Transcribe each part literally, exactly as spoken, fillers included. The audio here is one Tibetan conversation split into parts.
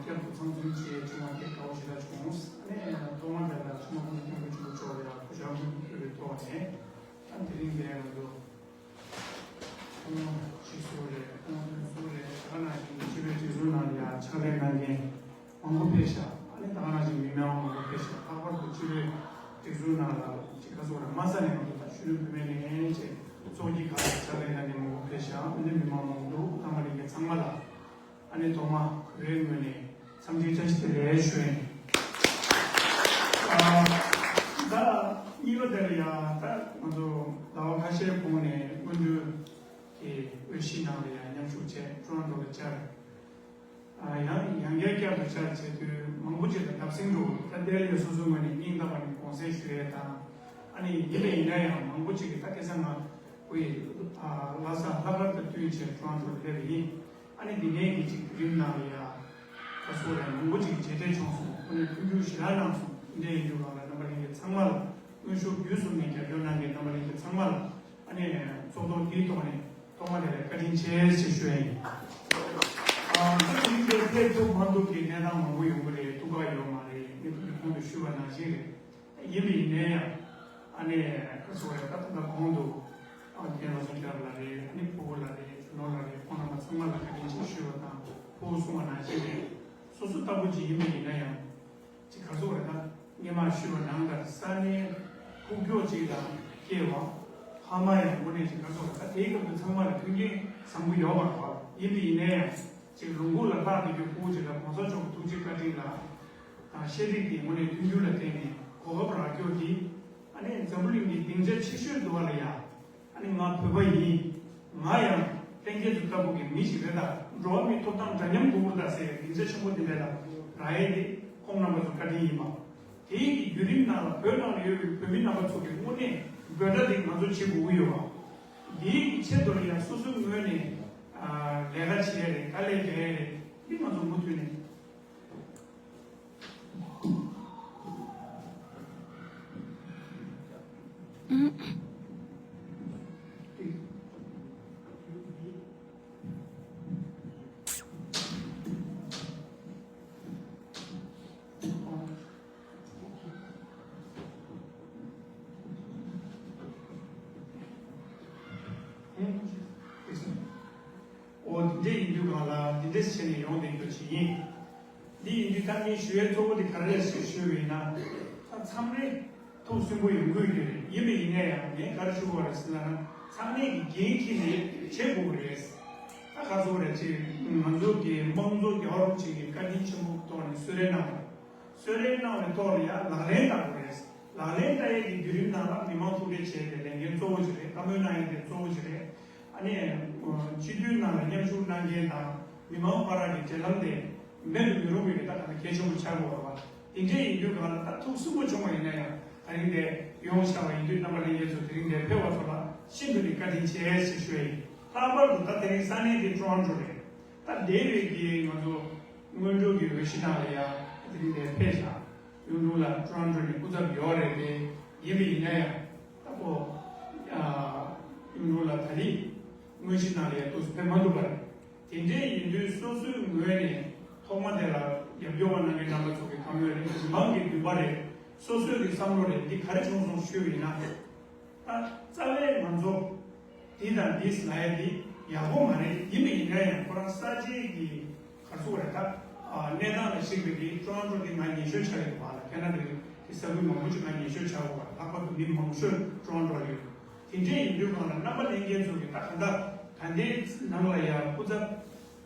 བསྐྱར་དུ་ཚང་འཛོམས་བྱས་བྱུང་བ་དེ་དགའ་པོ་ཞེ་དྲག་བྱུང་། ཨ་ནི་ཐོག་མ་དེ་ལ་ཆུ་མོ་ཁོང་སྐྱབས་མགོན་ཆེན་པོ་མཆོག་ལ་ཡང་གུས་ཕྱག་སྔོན་དུ་ཕུལ་བའི་ཐོག་ནས། ཨ་དེ་རིང་འདིར་ང་ཚོ་ཁོང་སྤྱི་ཟུར་རེད། ཁོང་དོན་ཟུར་རེད། ད་ག་ནང་བཞིན་སྤྱི་པའི་སྒྲིག་འཛུགས་ནང་ལ་ཡང་ཕྱག་ལས་གནང་མཁན་མང་པོ་ཕེབས་ཤག་ཨ་ནི་ད་ག་ནང་བཞིན་མི་མང་མང་པོ་ཕེབས་ཤག་ལྷག་པར་དུ་སྤྱི་པའི་སྒྲིག་འཛུགས་ནང་ལ་ཅིག་ག་ཚོད་རེད། མ་ས་ནས་ང་ཚོ་ད་གཞོན་ནུ་བུད་མེད་ནས་བྱས་ཚོགས་སྐྱིད་ཁག་ལ་ཕྱག་ལས་གནང་མཁན་མང་པོ་ཕེབས་ཤག་ཨ་ནི་མི་མང་མང་པོ་འདུག་རྣམ་པ་ལྷན་རྒྱས་ཚང་མ་ལ། ཨ་ནི་ཐོག་མ་གུས་པའི་ངོས་ནས་འཚམས་འདྲི་བཀྲ་ཤིས་བདེ་ལེགས་ཞུ་ཡིན། ཨ་ད་གཉིས་པ་དེ་ལ་ཡང་ད་ང་ཚོ་ཟླ་བ་ཁ་ཤས་གོང་ནས་སྔོན་འགྲོའི་གི་དབུས་གཞིས་ནང་ལ་ཡང་མཉམ་ཞུགས་བྱས་ཀྲོ་རོན་ཀྲོ་ལ་བཅར། ཨ་ཡང་ཡང་བསྐྱར་བསྐྱར་དུ་བཅར་བྱས་དུས་མང་པོ་ཅིག་ལ་བརྡབ་གསིག་འགྲོ། ད་དེ་ལ་ཡང་སོ་སོའི་ངོས་ནས་སྙིང་ཐག་པ་ནས་དགོངས་སེལ་ཞུ་ཡས་དང་། ཨ་ནི་ཡིན་པ་ཡིན་ན་ཡང་མང་པོ་ཅིག་གིས་ད་ཁ་སང་ང་བུ་ཡི་ཨ་ལྷ་ས་ལྷག་དཀར་དང་བསྟུན་བྱས་ཀྲོ་རོན་ཀྲོ་ལ་སླེབས་པ་ཡིན། ཨ་ནི་འདི་ནས་ཀྱི་ཅིག་བརྒྱུད་རིམ་ནང་ལ་ཡ་ད་སོ་རེ་མང་པོ་ཅིག་མཇལ་འཕྲད་བྱུང་སོང་། ཁོང་ནས་མཐུན་འགྱུར་ཞེ་དྲག་གནང་སོང་། འདི་འདྲ་ཡིན་དུས་གང་ལ་རྣམ་པ་ལྷན་རྒྱས་ཚང་མ་ལ་དངོས་ཤུགས་བརྒྱུད་གསུམ་ནས་རྒྱབ་སྐྱོར་གནང་མཁན་རྣམ་པ་ལྷན་རྒྱས་ཚང་མ་ལ་ཨ་ནི་ཚོགས་ཐོག་འདིའི་ཐོག་ནས་ཐོག་མ་དེ་ལ་བཀའ་དྲིན་ཆེ་ཞེས་ཞུ་ཡ་ཡིན། ཨ་ད་དེ་རིང་འདིར་ཕེབས་ཐུབ་མ་ཐུབ་ཀྱི་གནས་སྟངས་མང་པོ་ཡོང་གི་རེད། ཐུགས་ཁག་ཡོད་མ་རེད། ངས་ཐུགས་ཀྱི་ཁོང་དུ་ཞུས་པ་ནང་བཞིན་རེད། ཡིན་པ་ཡིན་ནའི་ཡང་ཨ་ནི་ཁ་སོ་རེ་ད་ད་ལྟ་གོང་དུ་ཨ་རྒན་བློ་བཟང་སྐྱབས་ལགས་རེད། ཨ་ནི་ཕུ་བོ་ལགས་རེད། རྒྱུ་ནོར་ལགས་རེད། ཁོང་རྣམ་པ་ཚང་མ་ལ་བཀའ་དྲིན་ཆེ་ཞུ་བ་དང་། ཕུ་བོ་གསུང་བ་ནང་བཞིན་རེད། སོ་སོ་ལྟ་བུ་ཅིག་ཡིན་པ་ཡིན་ན་ཡང་ཅིག་ཁ་སོ་རེ་ད་སྔོན་མ་ཞུས་པ་ནང་ལྟར་ས་གནས་ཁུག་ཀྱོག་ཅིག་ལ་སྐྱེས་པ་ཕ་མ་ཡང་དངོས་གནས་ཅིག་ཁ་སོ་རེ་ད་དེའི་སྐབས་དུ་ཚང་མ་ལ་མཐུན་རྐྱེན་བཟང་པོ་ཡོད་པ་རེད་བ། ཡིན་པ་ཡིན་ནའི་ཡང་། ཅིག་ལུང་ཁུག་ལ་ལྷག་བསྡད་རྒྱུ་ཕྲུ་གུ་ཅིག་ལ་གོང་ས་མཆོག་གི་ཐུགས་རྗེ་བཀའ་དྲིན་ལ་དང་ཤེས་རིག་གི་ངོས་ནས་མཐུན་འགྱུར་ལ་བརྟེན་ནས་གོ་སྐབས་རག་རྒྱུ་དེ་ཨ་ནི་འཛམ་བུ་གླིང་གི་སྡིངས་ཆ་ཆེ་ཤོས་འདུག་བ་ལ་ཡ། ཨ་ནི་ང་བོད་པ་ཡིན། ང་ཡང་ལྷན་རྒྱས་ཚོ་ལྟ་བུ་གི་མི་ཞིག་རེད། ད་འགྲོ་བ་མིའི་ཐོབ་ཐང་འདྲ་མཉམ་དགོས་ཀྱི་རེད་ད་ཟེར་བའི་སྡིངས་ཆ་ཆེན་པོ་དེ་འདྲ་ལ་རག་ཡས་དེ་ཁོང་རྣམ་པ་ཚོ་བཀའ་དྲིན་ཡིན་པ། དེའི་གི་བརྒྱུད་རིམ་ནང་ལ་བོད་ནང་ལ་ཡོད་པའི་བོད་མི་རྣམ་པ་ཚོ་གི་དངོས་གནས་འབོད་སྒྲ་དེ་ང་ཚོ་བྱེད་དགོས་ཀྱི་ཡོད་པ། འདིའི་ཆེད་དུ་ལ་ཡང་སོ་སོའི་ངོས་ནས་ཨ་ལས་ཀ་བྱེད་ཡ་རེད། དཀའ་ལས་རྒྱག་ཡ་རེད། འདི་ང་ཚོ་མུ་མཐུད་ནས། འོ་འདི་འདྲ་ཡིན་དུས་གང་ལ་འདི་འདྲ་བྱས་ནས་ཡོང་བསྡད་རྒྱུ་ཞིག་ཡིན། འདི་ཡིན་དུས་ད་ངས་ཞུ་ཡས་གཙོ་བོ་འདི་ག་རེ་རེད་ཞེས་ཞུས་པ་ཡིན་ན། ད་མཚམས་རེ་ཐུགས་སུན་པོ་ཡོང་གི་ཡོད་རེད། ཡིན་པ་ཡིན་ན་ཡང་ངས་ག་རེ་ཞུ་དགོས་རེད་ཟེར་ན། ཚང་མས་ཀྱི་འགན་འཁྱེར་ནས་བྱེད་དགོས་ཀྱི་རེད། ད་ག་ཚོད་རེད་ཅེས་ང་ཚོ་གི་དམངས་གཙོ་རྒྱལ་བ་རིན་པོ་ཆེ་གི་བཀའ་དྲིན་ཆེན་པོ་ཐོག་ནས་གསོལ་རས་གནང་བ་རེད། གསོལ་རས་གནང་བའི་ཐོག་ལ་ཡང་ལག་ལེན་བསྟར་དགོས་རེད། ལག་ལེན་བསྟར་ཡས་ཀྱི་བརྒྱུད་རིམ་ནང་ལ་མི་མང་ཐུག་འཕྲད་བྱས་ཏེ་ལས་འགན་གཙོ་བོ་ཅིག་རེད། བཀའ་མོལ་གནང་ཡས་དེ་གཙོ་བོ་ཅིག་རེད། ཨ་ནི་སྤྱི་འཐུས་ནང་ལ་མཉམ་ཞུགས་གནང་མཁན་དང་མི་མང་བར་གྱི་འབྲེལ་ལམ་དེ་མེད་དུ་མི་རུང་བའི་ད་ག་ན་གལ་ཆེན་པོ་ཆགས་དགོས་པ། དེ་འདྲ་ཡིན་དུས་གང་ལ་ད་ཐུགས་སུན་པོ་བྱུང་བ་ཡིན་ན་ཡང་ད་རིང་འདིར་ཡོང་བཞག་པ་ཡིན་དུས་རྣམ་པ་ལྷན་རྒྱས་ཚོ་དེ་རིང་འདིར་ཕེབས་པ་ཚོ་ལ་ཤིན་ཏུ་ནས་བཀའ་དྲིན་ཆེ་ཞེས་ཞུ་ཡ་ཡིན། ལྷག་པར་དུ་ད་དེ་རིང་ས་གནས་འདི་ཀྲོ་རོན་ཀྲོ་རེད། ད་འདས་པའི་གི་ང་ཚོ་སྔོན་འགྲོ་གི་འོས་གཞི་ནང་ལ་ཡང་དེ་རིང་འདིར་ཕེབས་བཞག་གཡུང་དྲུང་ལགས་ཀྲོ་རོན་ཀྲོ་ནས་སྐུ་ཚབ་ཡོད་རེད་དེ། ཡིན་པ་ཡིན་ན་ཡང་ད་ཁོ་གཡུང་དྲུང་ལགས་ད་རེས་དངོས་གཞི་ནང་ལ་ཡང་ཏོག་ཙམ་ཕེབས་མ་ཐུབ་པ་རེད། དེ་འདྲའི་ཡིན་དུས་སོ་སོའི་ངོས་ནས་ཐོག་མ་དེ་ལ་རྒྱབ་སྐྱོར་བ་གནང་མཁན་རྣམ་པ་ཚོ་གི་བཀའ་མོལ་རེད། མི་མང་གི་འདུན་པ་རེད། སོ་སོའི་གི་བསམ་བློ་རེད། འདི་ག་རེ་བྱུང་སོང་ཞུས་པ་ཡིན་ན། ད་རྩ་བའི་ང་ཚོ་འདི་དང་འདི་ལབ་ཡ་འདི་ཡག་པོ་མ་རེད། ཡིན་པ་ཡིན་ན་ཡང་ཁོ་རང་གསར་བརྗེའི་གི་ག་ཚོད་རེད་ད། གནས་སྟངས་ལ་གཞིགས་པའི་གི་ཀྲོ་རོན་ཀྲོ་འདི་ང་ཉེ་ཤོས་ཆགས་ཡོད་པ་ལ། ཁེ་ན་ཌ་གི་ས་ཁུལ་མང་པོ་ཅིག་ང་ཉེ་ཤོས་ཆགས་ཡོད་པ། ལྷག་པར་དུ་མི་མང་ཤོས་ཀྲོ་རོན་ཀྲོ་ལ་ཡོད། དེ་འདྲ་ཡིན་དུས་གང་ལ་རྣམ་པ་ལྷན་རྒྱས་ཚོ་གི་ད་གང་ལྟར་ད་ལྟའི་ནང་ལ་ཡང་སྐུ་ཚབ་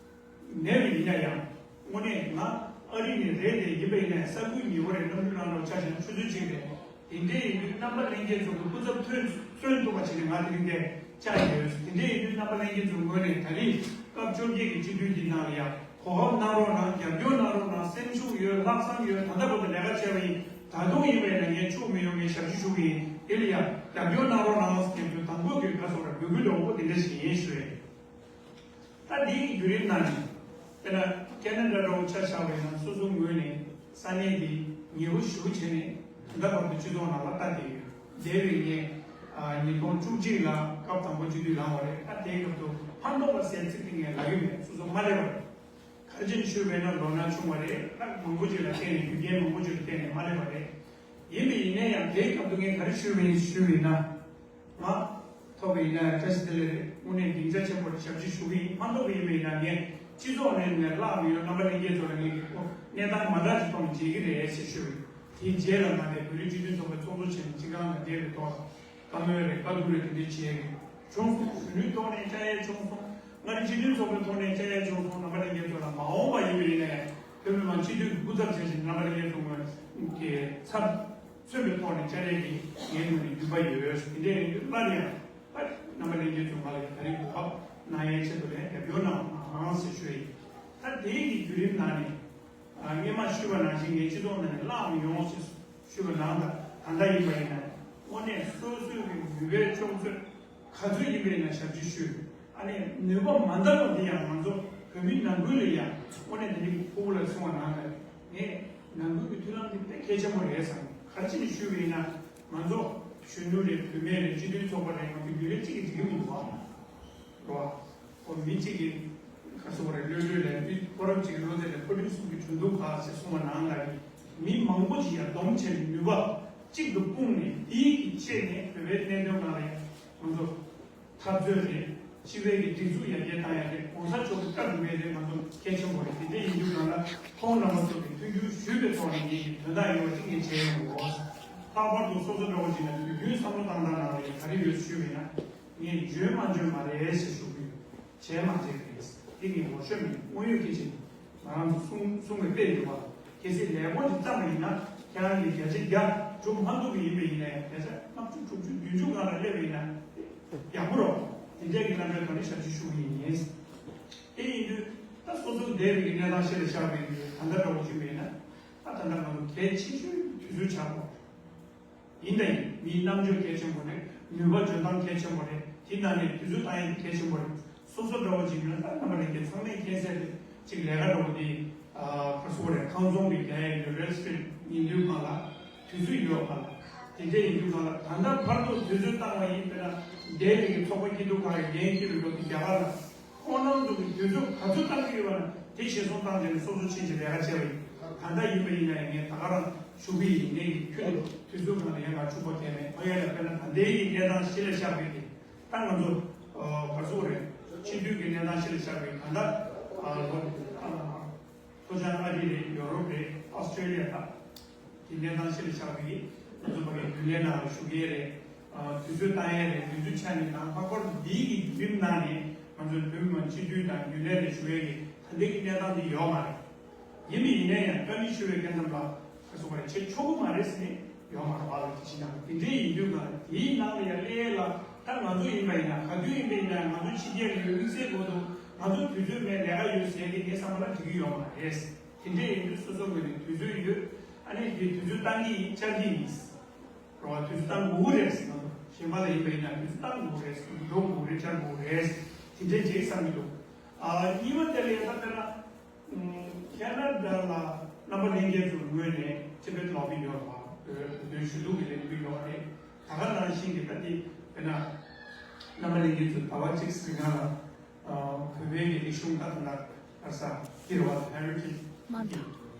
མེད་པ་ཡིན་ན་ཡང་། དངོས་གནས་ང་ཨ་རི་ནས་རེད་དེ། ཡིན་པ་ཡིན་ན་ས་ཁུལ་ཉེ་བོ་རེད། གནམ་གྲུ་ནང་ལོགས་ཆ་བཞག་ན་ཆུ་ཚོད་གཅིག་རེད། དེ་འདྲ་ཡིན་དུས་རྣམ་པ་ལྷན་རྒྱས་ཚོ་གི་སྐུ་ཚབ་ཐོན་མཚོན་ཐུབ་པ་བྱས་ནས་ང་དེ་རིང་འདིར་བཅར་ཡོད། དེ་འདྲ་ཡིན་དུས་རྣམ་པ་ལྷན་རྒྱས་ཚོའི་ངོས་ནས་ད་རེས་སྐབས་བཅོ་བརྒྱད་ཀྱི་སྤྱི་འཐུས་འདི་ནང་ལ་ཡང་གོ་སྐབས་གནང་རོགས་གནང་། རྒྱབ་སྐྱོར་གནང་རོགས་གནང་། སེམས་ཤུགས་ཡོད། ལྷག་བསམ་ཡོད། ད་ལྟ་བར་དུ་ལས་ཀ་བྱས་པ་ཡིན། ད་དུང་ཡིན་པ་ཡིན་ན་ངས་ཕྱུག་མི་ཡོང་ངས་ཞབས་ཕྱི་ཞུ་གི་ཡིན། དེ་ལ་ཡང་རྒྱབ་སྐྱོར་གནང་རོགས་གནང་ཟེར་མཁན་ཚོའི་དང་པོ་གི་ག་ཚོད་ར་འབོད་སྐུལ་འདྲ་བོ་དེ་འདྲ་ཞིག་ཡིན་ཞུ་ཡིན། ད་འདིའི་བརྒྱུད་རིམ་ནང་ནས་དཔེར་ན་ཁེ་ན་ཌ་འདྲ་བོ་ཆ་བཞག་པ་ཡིན་ན། སོ་སོའི་ངོས་ནས་ས་གནས་འདི་ཉེ་བོ་ཞེ་པོ་བྱས་ནས་ད་ལྟ་བར་དུ་སྤྱི་ཚོགས་ནང་ལ་ལྟ་བསྡད་ཡོད། འདས་པའི་ངས་ཉིས་སྟོང་བཅུ་གཅིག་ལ་སྐབས་དང་པོ་སྤྱི་འཐུས་ལངས་པ་རེད། ད་དེའི་སྐབས་སུ་ཕན་ཐོགས་པ་ཟེར་ཚིག་དེ་ངས་ལབ་ཀྱི་མེད། སོ་སོ་མ་སླེབས་པ་རེད། ག་ ཕལ་ཆེར་ཞུས་པས་ན་ལོ་ན་ཆུང་བ་རེད། ད་མང་པོ་ཅིག་ལ་བརྟེན་ནས་རྒྱུ་རྐྱེན་མང་པོ་ཅིག་ལ་བརྟེན་ནས་མ་སླེབས་པ་རེད། ཡིན་པས་ཡིན་ན་ཡང་དེའི་སྐབས་དུ་ངས་ག་རེ་ཞུས་པ་ཡིན་ཞུས་པ་ཡིན་ན། ང་ཐོབ་པ་ཡིན་ན་ཡང་བཀྲ་ཤིས་བདེ་ལེགས་རེད། དངོས་གནས་སྡིངས་ཆ་ཆེན་པོ་རེད། ཞབས་ཕྱི་ཞུ་གི་ཡིན། མ་ཐོབ་པ་ཡིན་པས་ཡིན་ན་ངས་སྤྱི་ཚོགས་ནས་ངས་བརླག་མི་ཡོང་། རྣམ་པ་ལྷན་རྒྱས་ཚོ་ལ་ངས་ཀྱི་ཁོ་གནས་སྟངས་མ་འདྲ་ཞིག་ཐོག་ནས་མཇལ་གི་རེད་ཞེས་ཞུས་པ་ཡིན། དེའི་རྗེས་ལ་ང་དེ་བོད་རིགས་སྤྱི་མཐུན་ཚོགས་པའི་ཚོགས་གཙོ་བྱས་ནས་སྤྱི་ཁང་ལ་བསྡད་པའི་ཐོག་ལ། བཀའ་མོལ་རེད། བཀའ་བསྡུར་རེད། དེ་འདྲ་བྱས་ཡོད་བྱུང་སོང་། གཞོན་ནུའི་ཐོག་ནས་བཅར་ཡས་བྱུང་སོང་། མངའ་རིས་སྤྱི་མཐུན་ཚོགས་པའི་ཐོག་ནས་བཅར་ཡས་བྱུང་སོང་། རྣམ་པ་ལྷན་རྒྱས་ཚོ་ལ་མ་འོངས་པ་ཡིན་པ་ཡིན་ནའི་བོད་མི་མང་སྤྱི་འཐུས་ཀྱི་སྐུ་ཚབ་བྱས་ཤིང་། རྣམ་པ་ལྷན་རྒྱས་ཚོ་ངོས་ཀྱི་ཚབ་མཚོན་པའི་ཐོག་ནས་བཅར་ཡས་ཀྱི་ངའི་ངོས་ནས་འདུན་པ་ཡོད། དེ་འདྲ་ཡིན་དུས་སླར་ཡང་རྣམ་པ་ལྷན་རྒྱས་ཚོ་ང་ལ་ཡང་ད་རེས་གོ་སྐབས་གནང་ཡས་ཆེད་དུ་ལ་རྒྱབ་སྐྱོར་གནང་རོགས་གནང་ཟེར་ཞུ་ཡིན། ད་དེའི་གི་བརྒྱུད་རིམ་ནང་ནས། ཨ། སྔོན་མ་ཞུས་པ་ནང་བཞིན་ངས་སྤྱི་ཚོགས་ནང་ནས་བརླག་མི་ཡོང་ཞེས་ཞུས་པ་ནང་ལྟར། ད་ལྟ་ཡིན་པ་ཡིན་ན་དངོས་གནས་སོ་སོའི་གི་ནུས་པའི་ཕྱོགས་ཚོད་ག་ཚོད་ཡིན་པ་ཡིན་ན་ཞབས་ཕྱི་ཞུས། ཨ་ནི་ནུས་པ་མ་འདང་བ་འདི་ཡང་ང་ཚོ་བོད་མི་ནང་ཁུལ་ལ་ཡང་དངོས་གནས་དེ་རིང་ཕྲུ་གུ་ལ་གསུངས་པ་ནང་ལྟར། ངས་ནང་ཁུལ་གྱི་མཐུན་ལམ་འདི་དཔེ་གལ་ཆེན་པོ་རེད་བསམ། ག་རེ་བྱས་ནས་ཞུས་པ་ཡིན་ན། ང་ཚོ་གཞོན་ནུ་རེད། བུད་མེད་རེད། སྤྱི་མཐུན་ཚོགས་པ་རེད། ང་ཚོ་རྒྱུན་ལས་གཅིག་གིས་འགྲིག་གི་མི་འདུག་བ། རོ། ཁོ་མི་གཅིག་གིས་ག་རེ་ཟེར་དགོས་རེད། བློ་གྲོས་ལས་མི་ཕོ་རབ་གཅིག་གིས་བློ་གཏད་ལས་ཕོ་འདྲུད་གསུམ་གྱིས་གྲོས་བསྡུར་ག་ཟེར་གསུངས་པ་ནང་ལ། མི་མང་པོ་ཞིག་ཡར་བསྡོམས་བྱས་ནས་ནུས་པ་གཅིག་ཏུ་སྤུངས་ནས། དེའི་གི་ཆེད་ནས་བོད་པའི་གནད་དོན་སྒང་ལ་ཡང་ང་ཚོ་འཐབ་རྩོད་རེད། སྤྱི་པའི་གི་སྒྲིག་འཛུགས་ཡར་རྒྱས་བཏང་ཡ་རེད། གོང་ས་མཆོག་གི་བཀའ་སྒྲུབ་ཡ་རེད། ང་ཚོ་གལ་ཆེན་པོ་རེད། དེ་འདྲ་ཡིན་དུས་སྒང་ལ་ཁོང་རྣམ་པ་ཚོ་གིས་མཐུན་འགྱུར་ཞུས་པའི་ཐོག་ནས་ངེད་ཀྱི་དོན་དག་ཡོད་པ་ཅིག་ངས་བྱས་ཡོང་གི་ཡོད། ལྷག་པར་དུ་སོ་སོ་འདྲ་བོ་ཅིག་ལ་དུས་རྒྱུན་བསམ་བློ་བཏང་སྟངས་ནང་ལ་ཡང་ག་རེ་ཡོད་ཞུས་པ་ཡིན་ན། ངས་འཇོན་མ་འཇོན་མ་རེད་ཟེར་ཞུ་གི་ཡོད། བྱས་མ་བྱས་ཀྱི་རེད། དེ་ངས་ངོ་ཤེས་མིན། དངོས་ཡོད་སྐད་ཆ་ཡིན། ང་རང་ཚོ་གསུང་གསུང་བའི་དཔེ་ཡོད་པ། གལ་སྲིད་ལས་ཁུངས་ཅིག་བརྩམས་པ་ཡིན་ན། ཁྱེད་རང་གིས་བརྒྱ་ཆ་བརྒྱ་གྲུབ་མ་ཐུབ་པ་ཡིན་པ་ཡིན་ནའི། བརྒྱ་ཆ་ལྔ་བཅུ་དྲུག་ཅུ་བདུན་ཅུ་སྒང་ལ་སླེབས་པ་ཡིན་ན་ཡག་པོ་རེད། དེ་འདྲའི་གི་རྣམ་པའི་ཐོག་ནས་ཞབས་ཕྱི་ཞུ་གི་ཡིན། དེ་ཡིན་དུས་ད་སོ་སོ་འདས་པའི་གི་གནས་སྟངས་གཞི་ལ་བཞག་པའི་གི་ད་ལྟ་འདྲ་བོ་ཅིག་ཡིན་པ་ཡིན་ན། ད་ད་ལྟ་ང་ཚོ་གལ་ཆེ་ཤོས་དུས་ཚོད་ཆགས་པ། ཡིན་དང་ཡིན། མིའི་རྣམ་དཔྱོད་གལ་ཆེན་པོ་རེད། ནུས་པ་འཇོན་ཐང་གལ་ཆེན་པོ་རེད། དེ་ནང་ནས་དུས་ཚོད་བཏང་ཡས་དེ་གལ་ཆེན་པོ་རེད། སོ་སོ་འདྲ་བོ་ཅིག་ཡིན་ན། ད་རྣམ་པ་ལྷན་རྒྱས་ཚང་མས་མཁྱེན་གསལ་རེད། ཅིག་ལས་ཀ་འདྲ་བོ་དེ། ཨ། ག་རེ་ཟེར་དགོས་རེད། ཁང་ཚོང་གི་རྒྱག་ཡས་ཀྱི་རེལ་སི་ཊེཊ་ཉིན་དུས་སྒང་ལ་དུས་ཚོད་ཡོད་པ་ལ། དེ་འདྲ་ཡིན་དུས་སྒང་ལ་ད་ལྟ་བར་དུ་དུས་ཚོད་བཏང་བ་ཡིན་པས་ན། འདས་པའི་གི་ཚོགས་པ་སྐྱིད་སྡུག་ཁག་གི་འགན་འཁྱེར་བའི་སྐབས་དེ་རྒྱ་གར་ལ། ཁོང་རྣམ་ཚོ་གིས་དུས་ཚོད་ག་ཚོད་བཏང་གི་ཡོད་པ་ན། དེ་གཞིར་བཟུང་བཏང་བྱས་ནས་སོ་སོ་ཕྱིན་བྱས་ལས་ཀ་བྱས་པ་ཡིན། ད་ལྟ་ཡིན་པ་ཡིན་ན་ཡང་ངས་ད་ག་རང་ཞུ་གི་ཡིན། ངས་ཀྱི་ཁྱོད་དུས་ཚོད་སྒང་ལ་ཡང་ང་འཕྱུག་པོ་བསྡད་མེད། ཁོ་ཡ་ལ་དཔེར་ན་ད་ལྟའི་གི་གནས་སྟངས་གཞི་ལ་བཞག་པའི་གི། ད་ང་ཚོ་ཨ་ག་རེ་ཟེར་དགོས་རེད། སྤྱི་འཐུས་ཀྱི་གནས་སྟངས་གཞི་ལ་བཞག་པའི་གི། ད་ལྟ་ཨ་ལོ་ཨ་ལྷོ་བྱང་ཨ་རི་རེད། ཡོ་རོབ་རེད། ཨོ་སི་ཀྲེ་ལི་ཡ་དང་། དེ་གནས་སྟངས་གཞི་ལ་བཞག་པའི་གི་ང་ཚོ་ཕ་གིའི་རྒྱུན་ལས་ནང་ལ་ཞུགས་ཡས་རེད། ཨ་དུས་ཚོད་བཏང་ཡས་རེད། དུས་ཚོད་ཆ་ནས་དང་། ལྷག་པར་དུ་འདིའི་གི་བརྒྱུད་རིམ་ནང་ནས་ང་ཚོའི་བོད་མི་མང་སྤྱི་འཐུས་དང་རྒྱུན་ལས་ལ་ཞུགས་ཡས་ཀྱི་ད་ལྟའི་གི་གནས་སྟངས་འདི་ཡོད་མ་རེད། ཡིན་པ་ཡིན་ན་ཡང་བཀའ་མོལ་ཞུ་བའི་སྐབས་ཙམ་ལ་ག་རེ་ཟེར་དགོས་རེད། བྱེད་ཆོག་གི་མ་རེད་ཟེར་ནས་ཡོད་མ་རེད་པ། ལ་དེ་བཞིན་ནང་དེ་འདྲའི་ཡིན་དུས་ང་དེའི་ནང་ལ་ཡར་སླེབས་ཡས་ལ། ད་ང་ཚོ་ཡིན་པ་ཡིན་ན། ག་དུས་ཡིན་པ་ཡིན་ན། ང་ཚོ་ཕྱི་རྒྱལ་ལ་ཡོད། དམིགས་བསལ་དགོས་འདུག་ང་ཚོ་དུས་ཚོད་མེད། ལས་ཀ་ཡོད་ཟེར་གི་ངའི་བསམ་པ་ལ་འགྲིག་གི་ཡོད་མ་རེད། དེ་འདྲ་ཡིན་དུས་སོ་སོ་ངོས་ནས་དུས་ཚོད་ཡོད། ཨ་ནི་དེ་དུས་ཚོད་བཏང་གི་ཡིན། བཅར་གི་ཡིན། རོ། དུས་ཚོད་བཏང་དགོས་ཀྱི་རེད། ང་ཚོ་གཞན་པ་ལ་ཡིན་པ་ཡིན་ན་དུས་ཚོད་བཏང་དགོས་ཀྱི་རེད། འགྲོ་དགོས་ཀྱི་རེད། བཅར་དགོས་ཀྱི་རེད། དེ་འདྲ་བྱེད་བསམ་གྱི་འདུག་ཨ། གཉིས་པ་དེ་ལ་ཡང་ད་དཔེར་ན། ཁེ་ན་ཌ་ལ་རྣམ་པ་ལྷན་རྒྱས་ཚོའི་ངོས་ནས་ཊི་བེཊ་ལོ་བི་ཡོད་པ། བོད་དོན་ཞུ་གཏུག་གི་ལས་འགུལ་ཡོད་རེད། ད་ག་ནང་བཞིན་གྱི་ད་ལྟའི་དཔེར་ན་རྣམ་པ་ལྷན་རྒྱས་ཚོས་ཟླ་བ་གཅིག་ཟིན་གང་ལ་བོད་པའི་གི་རིག་གཞུང་ད་ལྟ་ག་ས་ཀིར་བ་ཧེ་རི་ཊེཇ་གི་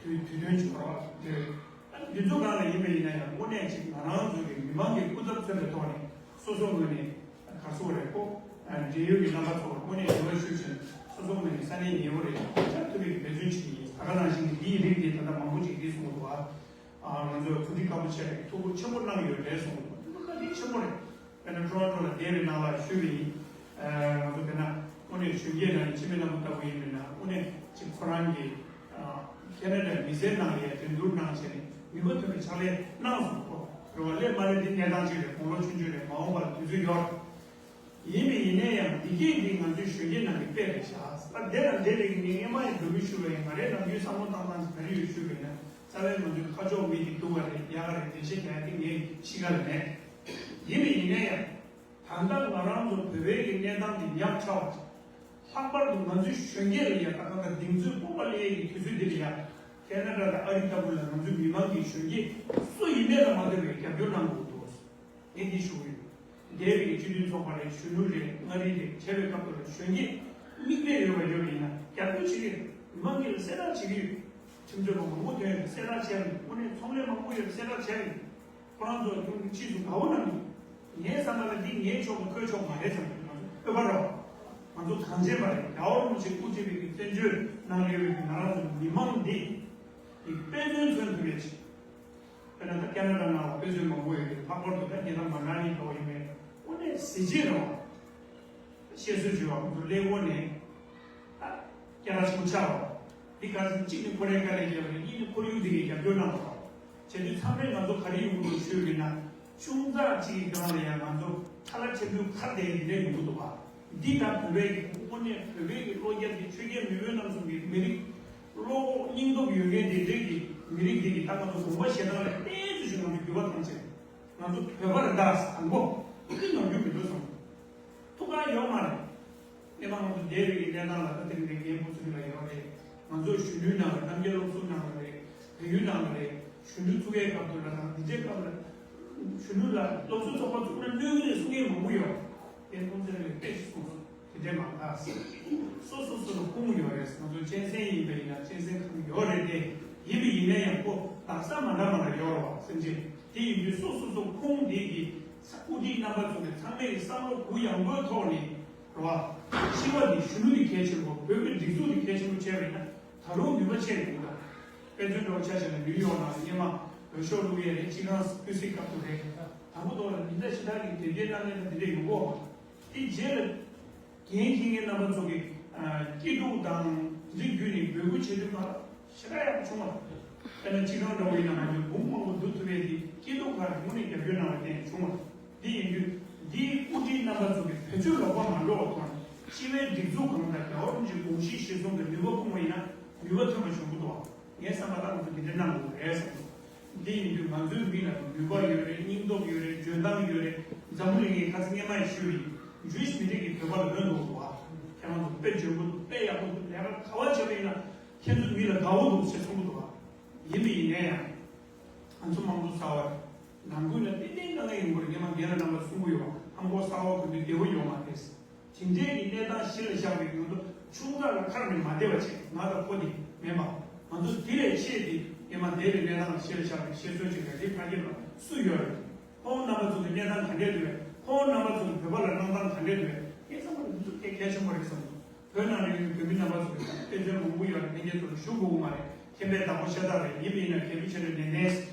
དུས་དུས་སྟོན་བྱེད་པ་རེད། ད་འདི་ཚོ་གང་ལ་ཡིན་པ་ཡིན་ན་ཡང་། དངོས་གནས་ཅིག་ང་རང་ཚོ་གི་མི་མང་གི་སྐུ་ཚབ་མཚོན་པའི་ཐོག་ནས་སོ་སོ་ངོས་ནས། ག་རེ་ཟེར་དགོས་རེད། ཁོ་འབྲེལ་ཡོད་ཀྱི་རྣམ་པ་ཚོར་དངོས་གནས་འབྲེལ་བ་ཞུས་བྱས། སོ་སོ་ངོས་ནས་ས་གནས་ཉེ་བོ་རེད། བཅར་ཐུབ་པའི་འབད་བརྩོན་བྱེད་ཀྱི་ཡིན། ད་ག་ནང་བཞིན་གྱི་འདིའི་རིགས་དེ་ད་ལྟ་མང་པོ་ཅིག་འདི་གསུངས་འདུག་ཨ། ང་ཚོས་ཐུགས་རྗེ་དཀར་པོ་ཆེ་རེད། ཐུགས་ཁུར་ཆེན་པོ་གནང་ཡོད་རེད་གསུངས་འདུག་དེ་ཚོ་བཀའ་དྲིན་ཆེན་པོ་རེད། དཔེར་ན་ཊོ་རོན་ཊོ་ལ་བསྡད་པའི་ནང་ལ་ཞུས་པ་ཡིན། ང་ཚོ་དཔེར་ན་དངོས་གནས་གཞོན་སྐྱེས་ནང་ནས་འཆི་མེད་རྣམ་པ་ལྟ་བུ་ཡིན་པས་ན། དངོས་གནས་ཅིག་ཁོ་རང་གི་ཁེ་ན་ཌ་མི་སེར་ནང་ལ་ཡང་འགྲན་བསྡུར་གནང་བྱས་ནས་ནུས་པ་ཐོན་པའི་ཕྱག་ལས་གནང་སོང་། ཁོ་རེ་བ་སླེབས་མ་སླེབས་དེ་གནས་སྟངས་གཅིག་རེད། དགུང་ལོ་ཆུང་ཆུང་རེད། མ་འོངས་པར་དུས་ཚོད་ཡོད་རེད། ཡིན་པས་ཡིན་ན་ཡང་འདི་གས་འདི་ང་ཚོའི་གཞོན་སྐྱེས་ནང་གི་དཔེ་རེད་ཤག་ད་དེ་དང་དེ་རིགས་ངས་སྔོན་མ་ཡང་འགྲོ་གི་ཞུ་བས། ང་རའི་ནམ་རྒྱུན་བསམ་བློ་བཏང་སྟངས་ག་རེ་ཡོད་ཞུ་བས་ན། རྩ་བའི་ང་ཚོའི་ཁ་ཕྱོགས་མི་འདི་སྡུག་པ་རེད། ཡག་ག་རེད། འགྲེལ་བཤད་རྒྱག་ཡ་དེ་ངའི་གཤིས་ཀ་ལ་མེད། ཡིན་པས་ཡིན་ན་ཡང་། ད་ལྟ་ང་རང་ཚོ་བོད་པའི་གི་གནས་སྟངས་འདི་ཉག་ཕྲ་བ་ཅིག་ལྷག་པར་དུ་ང་ཚོའི་གཞོན་སྐྱེས་ལ་ཡ་ད་གང་ལྟར་གདེང་ཚོད་སྤོབས་པ་སླེབས་ཡས་ཀྱི་དུས་ཚོད་འདི་ལ་ཡ། ཁེ་ན་ཌ་དང་ཨ་རི་ལྟ་བུ་ལ་ང་ཚོའི་མི་མང་གི་གཞོན་སྐྱེས་སུ་ཡིན་ནའི་ལ་མ་ལྟོས་པའི་རྒྱབ་སྐྱོར་གནང་དགོས་འདུག་ངས་འདི་ཞུ་གི་ཡོད། འདས་པའི་སྤྱི་མཐུན་ཚོགས་པ་རེད། གཞོན་ནུ་རེད། མངའ་རིས་རེད། བྱས་པའི་སྐབས་དུ་ལ་གཞོན་སྐྱེས་མིག་དཔེ་ཡོད་པ་ཡོད་པ་ཡིན་ན་རྒྱབ་སྐྱོར་བྱེད་ཀྱི་རེད། མི་མང་གིས་གསལ་བསྒྲགས་བྱེད་ཀྱི་ཡོད། ཁྲིམས་རྩོད་པ་མང་པོ་ཐོན་ཡོད། གསལ་བསྒྲགས་བྱས་ཡོད། དངོས་གནས་ཚོང་ལས་མང་པོ་ཡོད། གསལ་བསྒྲགས་བྱས་ཡོད། ཁོ་རང་ཚོ་ཁྱོད་ཕྱིས་སུ་དགའ་བོ་གནང་གི། ངའི་བསམ་པ་ལ་འདི་ངའི་ཕྱོགས་དང་ཁོའི་ཕྱོགས་མ་རེད་བསམ་གི། ང་ཚོ་ཨོལ་པ་རེད་བ། ང་ཚོ་གངས་ཅན་པ་རེད། རྒྱལ་བ་རིན་པོ་ཆེ་སྐུ་ཚེ་བའི་གི་བཙན་བྱོལ་ནང་ལས་བའི་གི་ང་རང་ཚོ་མི་མང་འདི་ཡི་དཔེ་མཚོན་མཚོན་ཐུབ་པའི་ཆེད། དཔེར་ན་ད་ཁེ་ན་ཌ་ནང་ལ་དཔེ་མཚོན་མང་པོ་ཡོད་རེད། ལྷག་པར་དུ་ད་ཉེ་ལམ་མ་ན་ལི་འདྲ་བོ་ཡིན་པས་དངོས་གནས་གཟི་བརྗིད་རེད་བ། བཤད་སྲོལ་བྱོས་བ་ང་ཚོ་ཀླད་ཀོར་ནས་ད་སྐད་གྲགས་ཆེན་པོ་ཆགས་པ། འདི་ག་ཚོད་གཅིག་ནི་ཁོ་རའི་དཀའ་ལས་བརྒྱབ་པ་རེད། གཉིས་ནི་ཁོར་ཡུག་འདི་གའི་རྒྱབ་སྐྱོར་གནང་བ། བྱས་དུས་ཚང་མས་ང་ཚོ་ག་རེ་ཡོང་གི་འདུག་ཞུས་པ་ཡིན་ན། ཆུང་ཙག་གཅིག་གི་སྒང་ལ་ཡང་ང་ཚོ་ཁྲ་ལ་ཁྲེལ་དུས་ཁ་བདེ་འདི་འདྲ་ཡོང་གི་འདུག་བ། འདི་ལྟར་བོད་པའི་གི་དངོས་གནས་བོད་པའི་གི་བློ་རྒྱ་གི་ཆོས་རྒྱལ་མེས་དབོན་རྣམ་གསུམ་གི་མི་རིགས་བློ་ཁོག་སྙིང་སྟོབས་ཡོད་མཁན་དེ་འདྲའི་གི་མི་རིགས་འདི་གི་ད་ང་ཚོ་དགོངས་པ་བཞེས་སྟངས་ལ་ཏོག་ཙམ་ཞིག་ང་ཚོ་འགྱུར་བ་བཏང་ཆེད། ང་ཚོ་བོད་པ་རེད་ད་དང་པོ་འདི་ནོར་རྒྱུ་མི་འདུག་བསམ། ཐུགས་ཁག་ཡོད་མ་རེད། སྔོན་མ་ང་ཚོ་འདས་པའི་གི་གནས་སྟངས་ལ་ད་དེ་རིང་འདི་རྒན་པོ་ཚོ་ལ་ཡོད་རེད། ང་ཚོ་གཞོན་ནུའི་ནང་ལ་རྣམ་རྒྱལ་སློབ་ཟུར་ནང་ལ་རེད། བལ་ཡུལ་ནང་ལ་རེད། གཞོན་ནུ་བཙུགས་ཡས་སྐབས་དུ་ལ་དང་འདི་འདྲའི་སྐབས་ལ། གཞོན་ནུ་ལ་སློབ་གསོ་ཚོགས་པ་བཙུགས་ན་གནོད་གི་རེད་གསུང་མཁན་མང་པོ་ཡོད། དེ་ཁོང་ཚོ་ལ་དཔེ་ཞིག་གསུངས་སོང་། དེ་འདྲའི་མང་ཐག་སོ་སོ་སོ་ལ་ཁུངས་ཡོད་རེད། ང་ཚོ་གཅན་གཟན་ཡིན་པ་ཡིན་ན་གཅན་གཟན་ཁམས་ཡོད་རེད་དེ། ཡིན་པ་ཡིན་ན་ཡང་ཁོ་ལག་ས་མ་འདྲ་མ་འདྲ་ཡོད་རེད་བ་སེམས་ཅན། དེ་ཡིན་དུས་སོ་སོ་སོ་ཁུངས་དེ་གི་དབུ་ཁྲིད་རྣམ་པ་ཚོ་གི་ཚང་མའི་བསམ་བློ་གུ་ཡངས་པོའི་ཐོག་ནས་རེད་བ། སྤྱི་པ་འདི་གཞོན་ནུ་འདི་གལ་ཆེན་པོ། བོད་ཀྱི་སྒྲིག་འཛུགས་འདི་གལ་ཆེན་པོ་བྱས་པ་ཡིན་ན་ད་རུང་ནུས་པ་ཆེ་རེད་འདུག་དཔེ་མཚོན་འདྲ་བོ་ཆ་བཞག་ན་ནིའུ་ཡོག་ནང་ལ་སྔོན་མ་འོས་ཤོག་བླུག་ཡས་རེད། སྤྱི་ཁང་དབུས་སའི་སྐབས་དུ་རེད། དང་པོ་ཐོག་ལ་མི་འདྲ་ཞེ་དྲག་གི་དོལ་རྒྱལ་གནང་མཁན་དང་འདི་འདྲ་ཡོང་གོ། དེ་རྗེས་ལ་འགན་འཁྱེར་མཁན་རྣམ་པ་ཚོ་གི་སྐྱིད་སྡུག་དང་འདི་བརྒྱུད་ནས་འབོད་སྐུལ་བྱེད་དུས་ག་ཞེ་དྲག་ཡག་པོ་བྱུང་བ། དཔེར་ན་སྤྱི་ཁང་འདྲ་བོ་ཡིན་ན་ང་ཚོས་འབུམ་མང་པོ་བསྡུ་ཐུབ་པའི་དེ་སྐྱིད་སྡུག་ཁག་དངོས་གནས་རྒྱབ་སྐྱོར་གནང་བའི་རྐྱེན་བྱུང་བ། འདི་ཡིན་དུས་འདིའི་དབུ་ཁྲིད་རྣམ་པ་ཚོ་གི་བེད་སྤྱོད་ལོག་པ་མ་འགྲོ་བ་ཐོག་ནས་སྤྱི་པའི་སྒྲིག་འཛུགས་གང་དང་རྒྱལ་བ་རིན་པོ་ཆེའི་དགོངས་གཞི་གཞིར་བཟུང་གི་ནུས་པ་སྤུངས་པ་ཡིན་ན་ནུས་པ་ཐོན་པ་བྱུང་གི་འདུག་བ། ངའི་བསམ་པ་ལྟར་ང་ཚོ་འདི་འདྲ་གནང་དགོས་རེད་བསམ་འདུག་འདི་ཡིན་དུས་ང་ཚོའི་མི་ལ་ནུས་པ་ཡོད་རེད། སྙིང་སྟོབས་ཡོད་རེད། འཇོན་ཐང་ཡོད་རེད། འཛམ་བུ་གླིང་གི་ཁ་ཚིག་སྔོན་མ་ཡི་ཞུས་ཡིན། Jewish མི་རིགས་ཀྱི་བོད་པ་ལ་ལོན་འདུག་བ། ཁྱེད་རང་ཚོ་དཔེ་འཇོན་པོ་འདུག་དཔེ་ཡག་པོ་འདུག་ལས་ཀ་ག་བ་བྱས་པ་ཡིན་ན་ཁྱེད་ཚོ་མི་ལ་དགའ་བོ་འདུག་ཅེས་གསུང་གི་འདུག་བ། ཡིན་པ་ཡིན་ནའི་ཡང་། ང་ཚོ་མང་པོ་ཟ་བ་རེད། ནང་ཁུལ་ལ་ཏན་ཏན་དཀའ་ངལ་ཡོང་གི་རེད། སྔོན་མ་རྒན་ལགས་རྣམ་པ་གསུང་གི་ཡོད་པ། ཧམ་གོ་ས་འོག་གི་མི་བདེ་བོ་ཡོད་མ་རེད། དེ་འདྲའི་གི་གནས་སྟངས་གཞི་ལ་བཞག་པའི་ང་ཚོ་ཆུང་ཙག་ལ་ཁ་ར་ནས་མ་བདེ་བ་བྱེད། ང་དང་ཁོ་དེ་མེད་པ། ང་ཚོ་དེ་ལས་ཆེ་དེ་སྔོན་མ་འདས་པའི་གནས་སྟངས་ལ་གཞི་ལ་བཞག་པའི་བཤད་སྲོལ་ཅིག་རེད། དེ་ཕ་སྐད་ལ་སུ་ཡོད་རེད། ཁོང་རྣམ་པ་ཚོ་གི་གནས་སྟངས་ག་འདྲས་འདུག་རེད། ཁོང་རྣམ་པ་ཚོ་གི་བོད་པ་ལ་གནང་སྟངས་ག་འདྲས་འདུག་རེད། ངས་བསམ་པ་ལ་འདི་ཚོ་གལ་གལ་ཆེན་པོ་རེད་བསམ་འདུག་བོད་ནང་ལ་ཡོད་པའི་བོད་མི་རྣམ་པ་ཚོ་གི་དཔེ་མཚོན་མང་པོ་ཡོད་རེད། ལྷན་རྒྱས་ཚོ་ལ་ཞུ་དགོས་ཀྱི་མ་རེད། མཁྱེན་པས་བདག་པོ་ཤ་སྟག་རེད། ཡིན་པ་ཡིན་ན་དགེ་བའི་ཆེད་དུ་ནན་ཏན་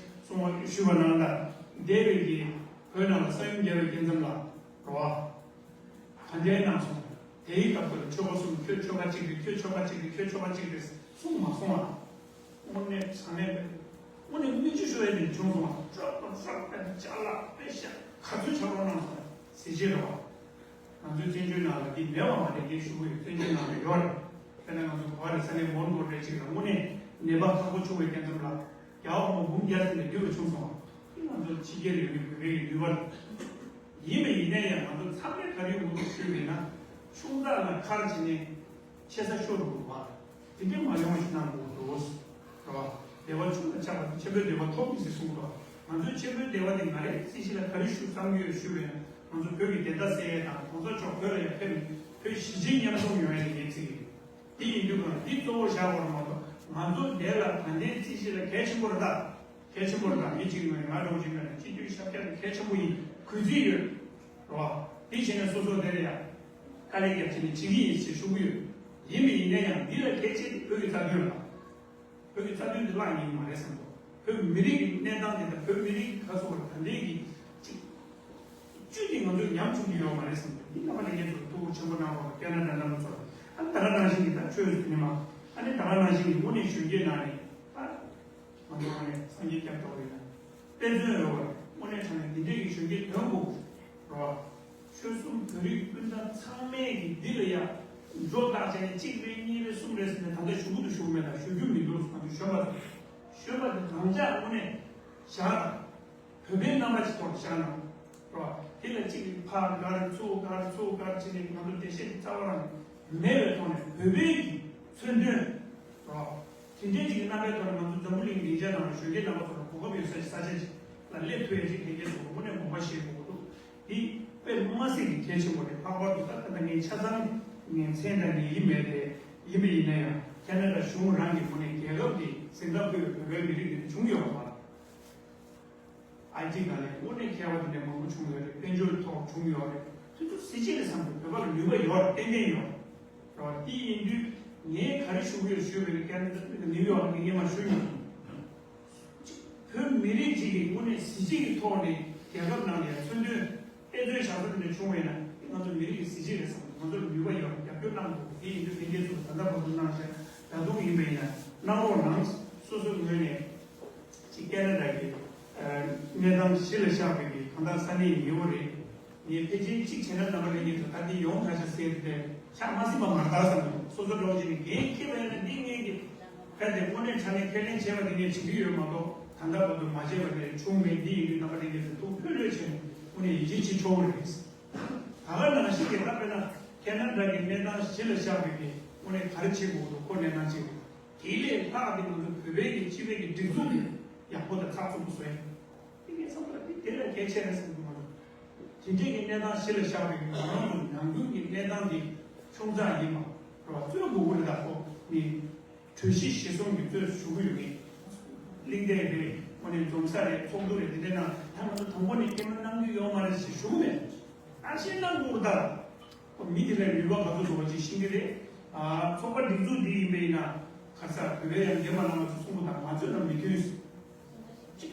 གསུང་བ་ཞུས་པ་ནང་ལྟར་འདས་པའི་གི་བོད་ནང་ལ་ས་ཡོམ་བརྒྱབ་པའི་རྐྱེན་ཙམ་ལ་རོ་བ། ག་འདྲའི་ནང་སོང་། དེའི་སྐབས་དེར་ཆོལ་ཁ་གསུམ་ཁྱོད་ཆོལ་ཁ་གཅིག་རེད། ཁྱོད་ཆོལ་ཁ་གཅིག་རེད། ཁྱོད་ཆོལ་ཁ་གཅིག་རེད་གསུངས་མ་སོང་ང་། དངོས་གནས་དྲང་གནས་དངོས་གནས་མིག་ཆུ་ཤོར་ཡ་དེ་བྱུང་སོང་ང་། ཀྲོག་ཀྲོག་ཀྲོག་པའི་ཅ་ལག་དཔེ་ཤ་ག་ཚོད་ཆགས་རོགས་གནང་སོང་། གཟི་བརྗིད་རེད་བ། ང་ཚོའི་བཙན་བྱོལ་ནང་ལ་འདི་མེད་པ་མ་རེད། ངས་ཞུ་གི་ཡོད། བཙན་བྱོལ་ནང་ལ་ཡོད་རེད། དཔེར་ན་ང་ཚོ་ག་བ་རེད། ས་གནས་མོན་གྷོ་རེད་ཅིག་ལ་དངོས་གནས་ནད་པ་ཁག་པོ་བྱུང་བའི་རྐྱེན་ཙམ་ལ་རྒྱ་བ་མོ་འབུམ་བརྒྱ་ཙམ་ལས་བསྡུས་པ་བྱུང་སོང་བ། འདི་ང་ཚོ་ཕྱི་རྒྱལ་ཡོད་མི་བོད་པའི་ནུས་པ་རེད། ཡིན་པ་ཡིན་ན་ཡང་ང་ཚོ་ཚང་མས་ག་རེ་འུ་ཐུག་ཞུས་པ་ཡིན་ན། ཆུང་ཙག་ལ་ཁར་བྱས་ནས་ཆེ་ས་ཤོར་འགྲོ་གི་འདུག་བ། དེ་འདྲ་མ་ཡོང་བ་ཞིག་གནང་དགོས་འདུག་རེད་བ། བདེ་བ་ཆུང་ལ་ཆགས་པ་དེ་ཆེན་པོའི་བདེ་བ་ཐོབ་ཀྱི་ཟེར་གསུངས་འདུག་ང་ཚོའི་ཆེན་པོའི་བདེ་བ་དེ་ང་རའི་རྩིས་གཞི་ལ་ག་རེ་ཞུ་བསམ་གྱི་ཡོད་ཞུས་པ་ཡིན་ན། ང་ཚོ་བོད་ཀྱི་བདེན་མཐའ་གསལ་ཡས་དང་གོང་ས་མཆོག་བོད་ལ་ཡར་ཕེབས་ནས་བོད་གཞིས་བྱེས་མཉམ་འཛོམས་ཡོང་ཡས་དེ་ངའི་རྩིས་ཡིན། དེ་ཡིན་དུས་ཀྱང་འདི་གཙོ་བོ་བཞག་དགོས་རེད་མ་གཏོགས། ང་ཚོ་འདི་ལ་ད་ལྟའི་རྩིས་གཞི་ལ་གལ་ཆེན་པོ་རེད་ད། གལ་ཆེན་པོ་རེད་ད། མི་གཅིག་ངོས་ནས་ང་འདྲ་བོ་ཅིག་ངོས་ནས་སྤྱི་འཐུས་ཤར་རྒྱག་ནི་གལ་ཆེན་པོ་ཡིན། གུས་བརྩི་ཡོད། རེད་བ། དེ་བྱས་ནས་སོ་སོ་དེ་ལ་ཡང་དཀའ་ལས་རྒྱབ་བྱས་ནས་བྱེད་ཀྱི་ཡིན་ཞེས་ཞུ་གི་ཡོད། ཡིན་པ་ཡིན་ན་ཡང་འདི་ལ་གལ་ཆེ་དེ་བོད་ཀྱི་རྩ་དོན་རེད། བོད་ཀྱི་རྩ་དོན་དེ་བརླག་ཉེན་མ་རེད་བསམ་འདུག་བོད་མི་རིགས་ཀྱི་གནས་སྟངས་དེ་དང་བོད་མི་རིགས་ཀྱི་ཁ་སོ་བར་ད་ལྟའི་གི་ཅིག་བཅུད་དེ་ང་ཚོས་ཉམས་བཅུག་གི་ཡོད་མ་རེད་བསམ་འདུག་འདི་རྣམ་པ་ལྷན་རྒྱས་ཚོར་ཐུགས་ཁུར་ཆེན་པོ་གནང་རོགས། ཁེ་ན་ཌ་རྣམ་པ་ཚོར་ཨ་ད་ག་ནང་བཞིན་གྱི་ད་ཆོས་ཟེར་ནི་མ་ཨ་ནི་ད་ག་ནང་བཞིན་གྱི་དངོས་གནས་གཞོན་སྐྱེས་ནང་ནས་ད། ང་ཚོ་ནས་སངས་རྒྱས་སྐྱབས་འགྲོ་ཡིན་ན། དཔེ་མཚོན་ཡོད་པ་རེད། དངོས་གནས་དྲང་གནས་འདི་འདྲས་ཀྱི་གཞོན་སྐྱེས་ཐོན་དགོས་རེད་བ། ཆོལ་གསུམ་བོད་རིགས་སྤུན་ཟླ་ཚང་མས་ཀྱི་འདི་ལ་ཡ་འགྲོ་བཏགས་བྱས་ནས་གཅིག་རེད་གཉིས་རེད་གསུམ་རེད་ཟེར་ནས་ད་ལྟ་ཞུ་གི་འདུག་ཞུ་གི་མེད་ད་ཞུ་རྒྱུ་མི་འདུག་ང་ཚོ་གཞོན་པ་ཚོ་གཞོན་པ་དེ་རང་ཅག་དངོས་གནས་བཞག་དང་། བོད་པའི་རྣམ་པ་ཅིག་ཐོག་ནས་བཞག་ན། རེད་བ། དེ་ལ་གཅིག་གིས་ཕར་དགར་ཚུར་དགར་ཚུར་དགར་བྱས་ནས་ང་ཚོ་བདེ་གཤེགས་ཀྱི་རྩ་བ་རང་མེད་པའི་ཐོག་ནས་བོད་པའི་གི་མཚོན་དོན། རེད་བ། དེ་འདྲའི་གཅིག་གི་རྣམ་པའི་ཐོག་ནས་ང་ཚོ་འཛམ་བུ་གླིང་སྡིངས་ཆ་ནང་ལ་གཞོན་སྐྱེས་རྣམ་པ་ཚོ་ལ་གོ་སྐབས་ཡོད་ས་ཞིག་ས་ཆ་ཅིག་ལ་སླེབས་ཐུབ་ཡ་ཅིག་དེ་གས་སོགས་དངོས་གནས་དགོངས་པ་བཞེས་དགོས་ཀྱི་འདུག་འདི་དཔེ་མ་སྲིད་ཀྱི་གལ་ཆེན་པོ་རེད། ལྷག་པར་དུ་ད་ལྟ་ངས་ཆ་ཚང་ངས་མཚན་དང་ངེས་ཀྱི་མེད་དེ་ཡིན་པ་ཡིན་ན་ཡང་ ཁེ་ན་ཌ་གཞུང་རང་གི་ངོས་ནས་རྒྱལ་ཁབ་ཀྱི་གཟེངས་རྟགས་ཕུལ་བའི་བོད་པའི་མི་རིགས་དེ་འདྲ་བྱུང་ཡོད་པ་རེད། ཨའི་ཊི་ནང་ནས་དངོས་གནས་མཁས་པ་དེ་འདྲ་མང་པོ་བྱུང་ཡོད་རེད། དཔལ་འབྱོར་ཐོག་བྱུང་ཡོད་རེད། དེ་ཚོ་གཟི་བརྗིད་རེད་བསམ་གྱི། བོད་པ་ལ་ནུས་པ་ཡོད་རེད། ཏན་ཏན་ཡོད་རེད། དེ་ཡིན་དུས་ངས་ག་རེ་ཞུ་གི་ཡོད་ཞུས་པ་ཡིན་ན། ཁེ་ན་ཌ་ནིའུ་ཡོག་ལ་ངས་སྔོན་མ་ཞུས་མྱོང་། བོད་མི་རིགས་གཅིག་གི་དངོས་གནས་གཟི་བརྗིད་ཀྱི་ཐོག་ནས་རྒྱལ་ཁབ་ནང་ལ་མཚོན་དོན་དཔེ་མཚོན་བཞག་ས་དེ་འདྲ་བྱུང་བ་ཡིན་ན། ང་ཚོ་མི་རིགས་ཀྱི་གཟི་བརྗིད་རེད་བསམ། ང་ཚོར་ནུས་པ་ཡོད་རེད། རྒྱབ་སྐྱོར་གནང་དགོས། དེ་ཡིན་དུས་ལྷན་རྒྱས་ཚོ་ད་ལྟ་བར་དུ་གནང་བཞག་ད་དུང་ཡིན་པ་ཡིན་ན་གནང་རོགས་གནང་། སོ་སོའི་ངོས་ནས་ཅིག་ཁེ་ན་ཌ་གི་ཨ་གནས་སྟངས་གཞི་ལ་བཞག་པའི་གི་གང་ལྟར་ས་གནས་ཉེ་བོ་རེད། ངས་ཕལ་ཆེར་གཅིག་བྱས་ན་རྣམ་པ་ལྷན་རྒྱས་ཚོ་ད་འདི་ཡོང་ཁ་ཤས་ཟེར་ཏེ་ཆ་མ་ཟིན་པ་མ་རེད་ད་བསམ་འདུག་སོ་སོ་འདྲ་བོ་ཅིག་ནས་འགན་འཁྱེར་བ་ཡིན་ན་འདི་ངས་ཀྱི་གལ་ཏེ་དངོས་གནས་དྲང་གནས་ཁས་ལེན་བྱས་པ་དེ་ངས་བྱེད་ཀྱི་ཡོད་མ་གཏོགས། ད་ལྟ་བར་དུ་མ་བྱས་པ་དེ་བྱུང་མེད། འདི་ཡིན་དུས་རྣམ་པ་ལྷན་རྒྱས་ཚོས་ཐུགས་ཕན་ལོས་བྱས་ནས་དངོས་གནས་ཡིད་ཆེས་བྱེད་ཆོག་གི་རེད། ད་ག་ནང་བཞིན་གྱི་ད་དཔེར་ན་ཁེ་ན་ཌ་གི་གནས་སྟངས་གཞི་ལ་བཞག་པའི་གི་དངོས་གནས་ག་རེ་བྱེད་དགོས་འདུག་ཁོ་གནས་སྟངས་གཅིག་རེད། དེ་ལས་ལྷག་སྟེ་ང་ཚོ་བོད་པའི་གི་སྤྱི་པའི་གི་སྒྲིག་འཛུགས་ཡག་པོ་དང་ཚགས་ཚུད་པོ་བཟོ་ཡ། དེ་ངས་བསམ་པ་ལ་དེ་དེ་ལས་གལ་ཆེ་རེད་བསམ་གྱི་མ་རེད། དེ་འདྲའི་གི་གནས་སྟངས་གཞི་ལ་བཞག་པའི་གི་ང་རང་ཚོ་ནང་ཁུལ་གྱི་གནས་སྟངས་དེ་ཆུང་ཙག་ཡིན་པ་རེད་བ། གཙོས་དགོས་མཁོ་རེད། ད་ཁོ་ནི་གྲོས་གཞི་གཞིར་བཟུང་གི་གཙོས་ཞུ་གི་ཡོད་མེད། གླེང་སྟེགས་རེད། དངོས་གནས་འཛོམས་ས་རེད། ཚོགས་འདུ་རེད། དེ་འདྲའི་ནང་ད་ང་ཚོ་དང་པོ་ནས་སྐད་མ་གནང་རྒྱུ་ཡོད་མ་རེད་ཞེས་ཞུ་གི་མེད། ད་ཤེས་གནང་དགོས་ད། མི་དེ་ལ་ནུས་པ་ག་ཚོད་བཟོ་བ་ཅིག་ཤེས་ཀྱི་རེད། ཨ་ཚོགས་པ་སྒྲིག་འཛུགས་འདི་ཡིན་པ་ཡིན་ན་ག་ས་བོད་པའི་ཡང་འདེམས་པ་རྣམ་པ་ཚོ་གསུང་པ་དང་ང་ཚོས་ན་མི་མཐུན། ཅིག་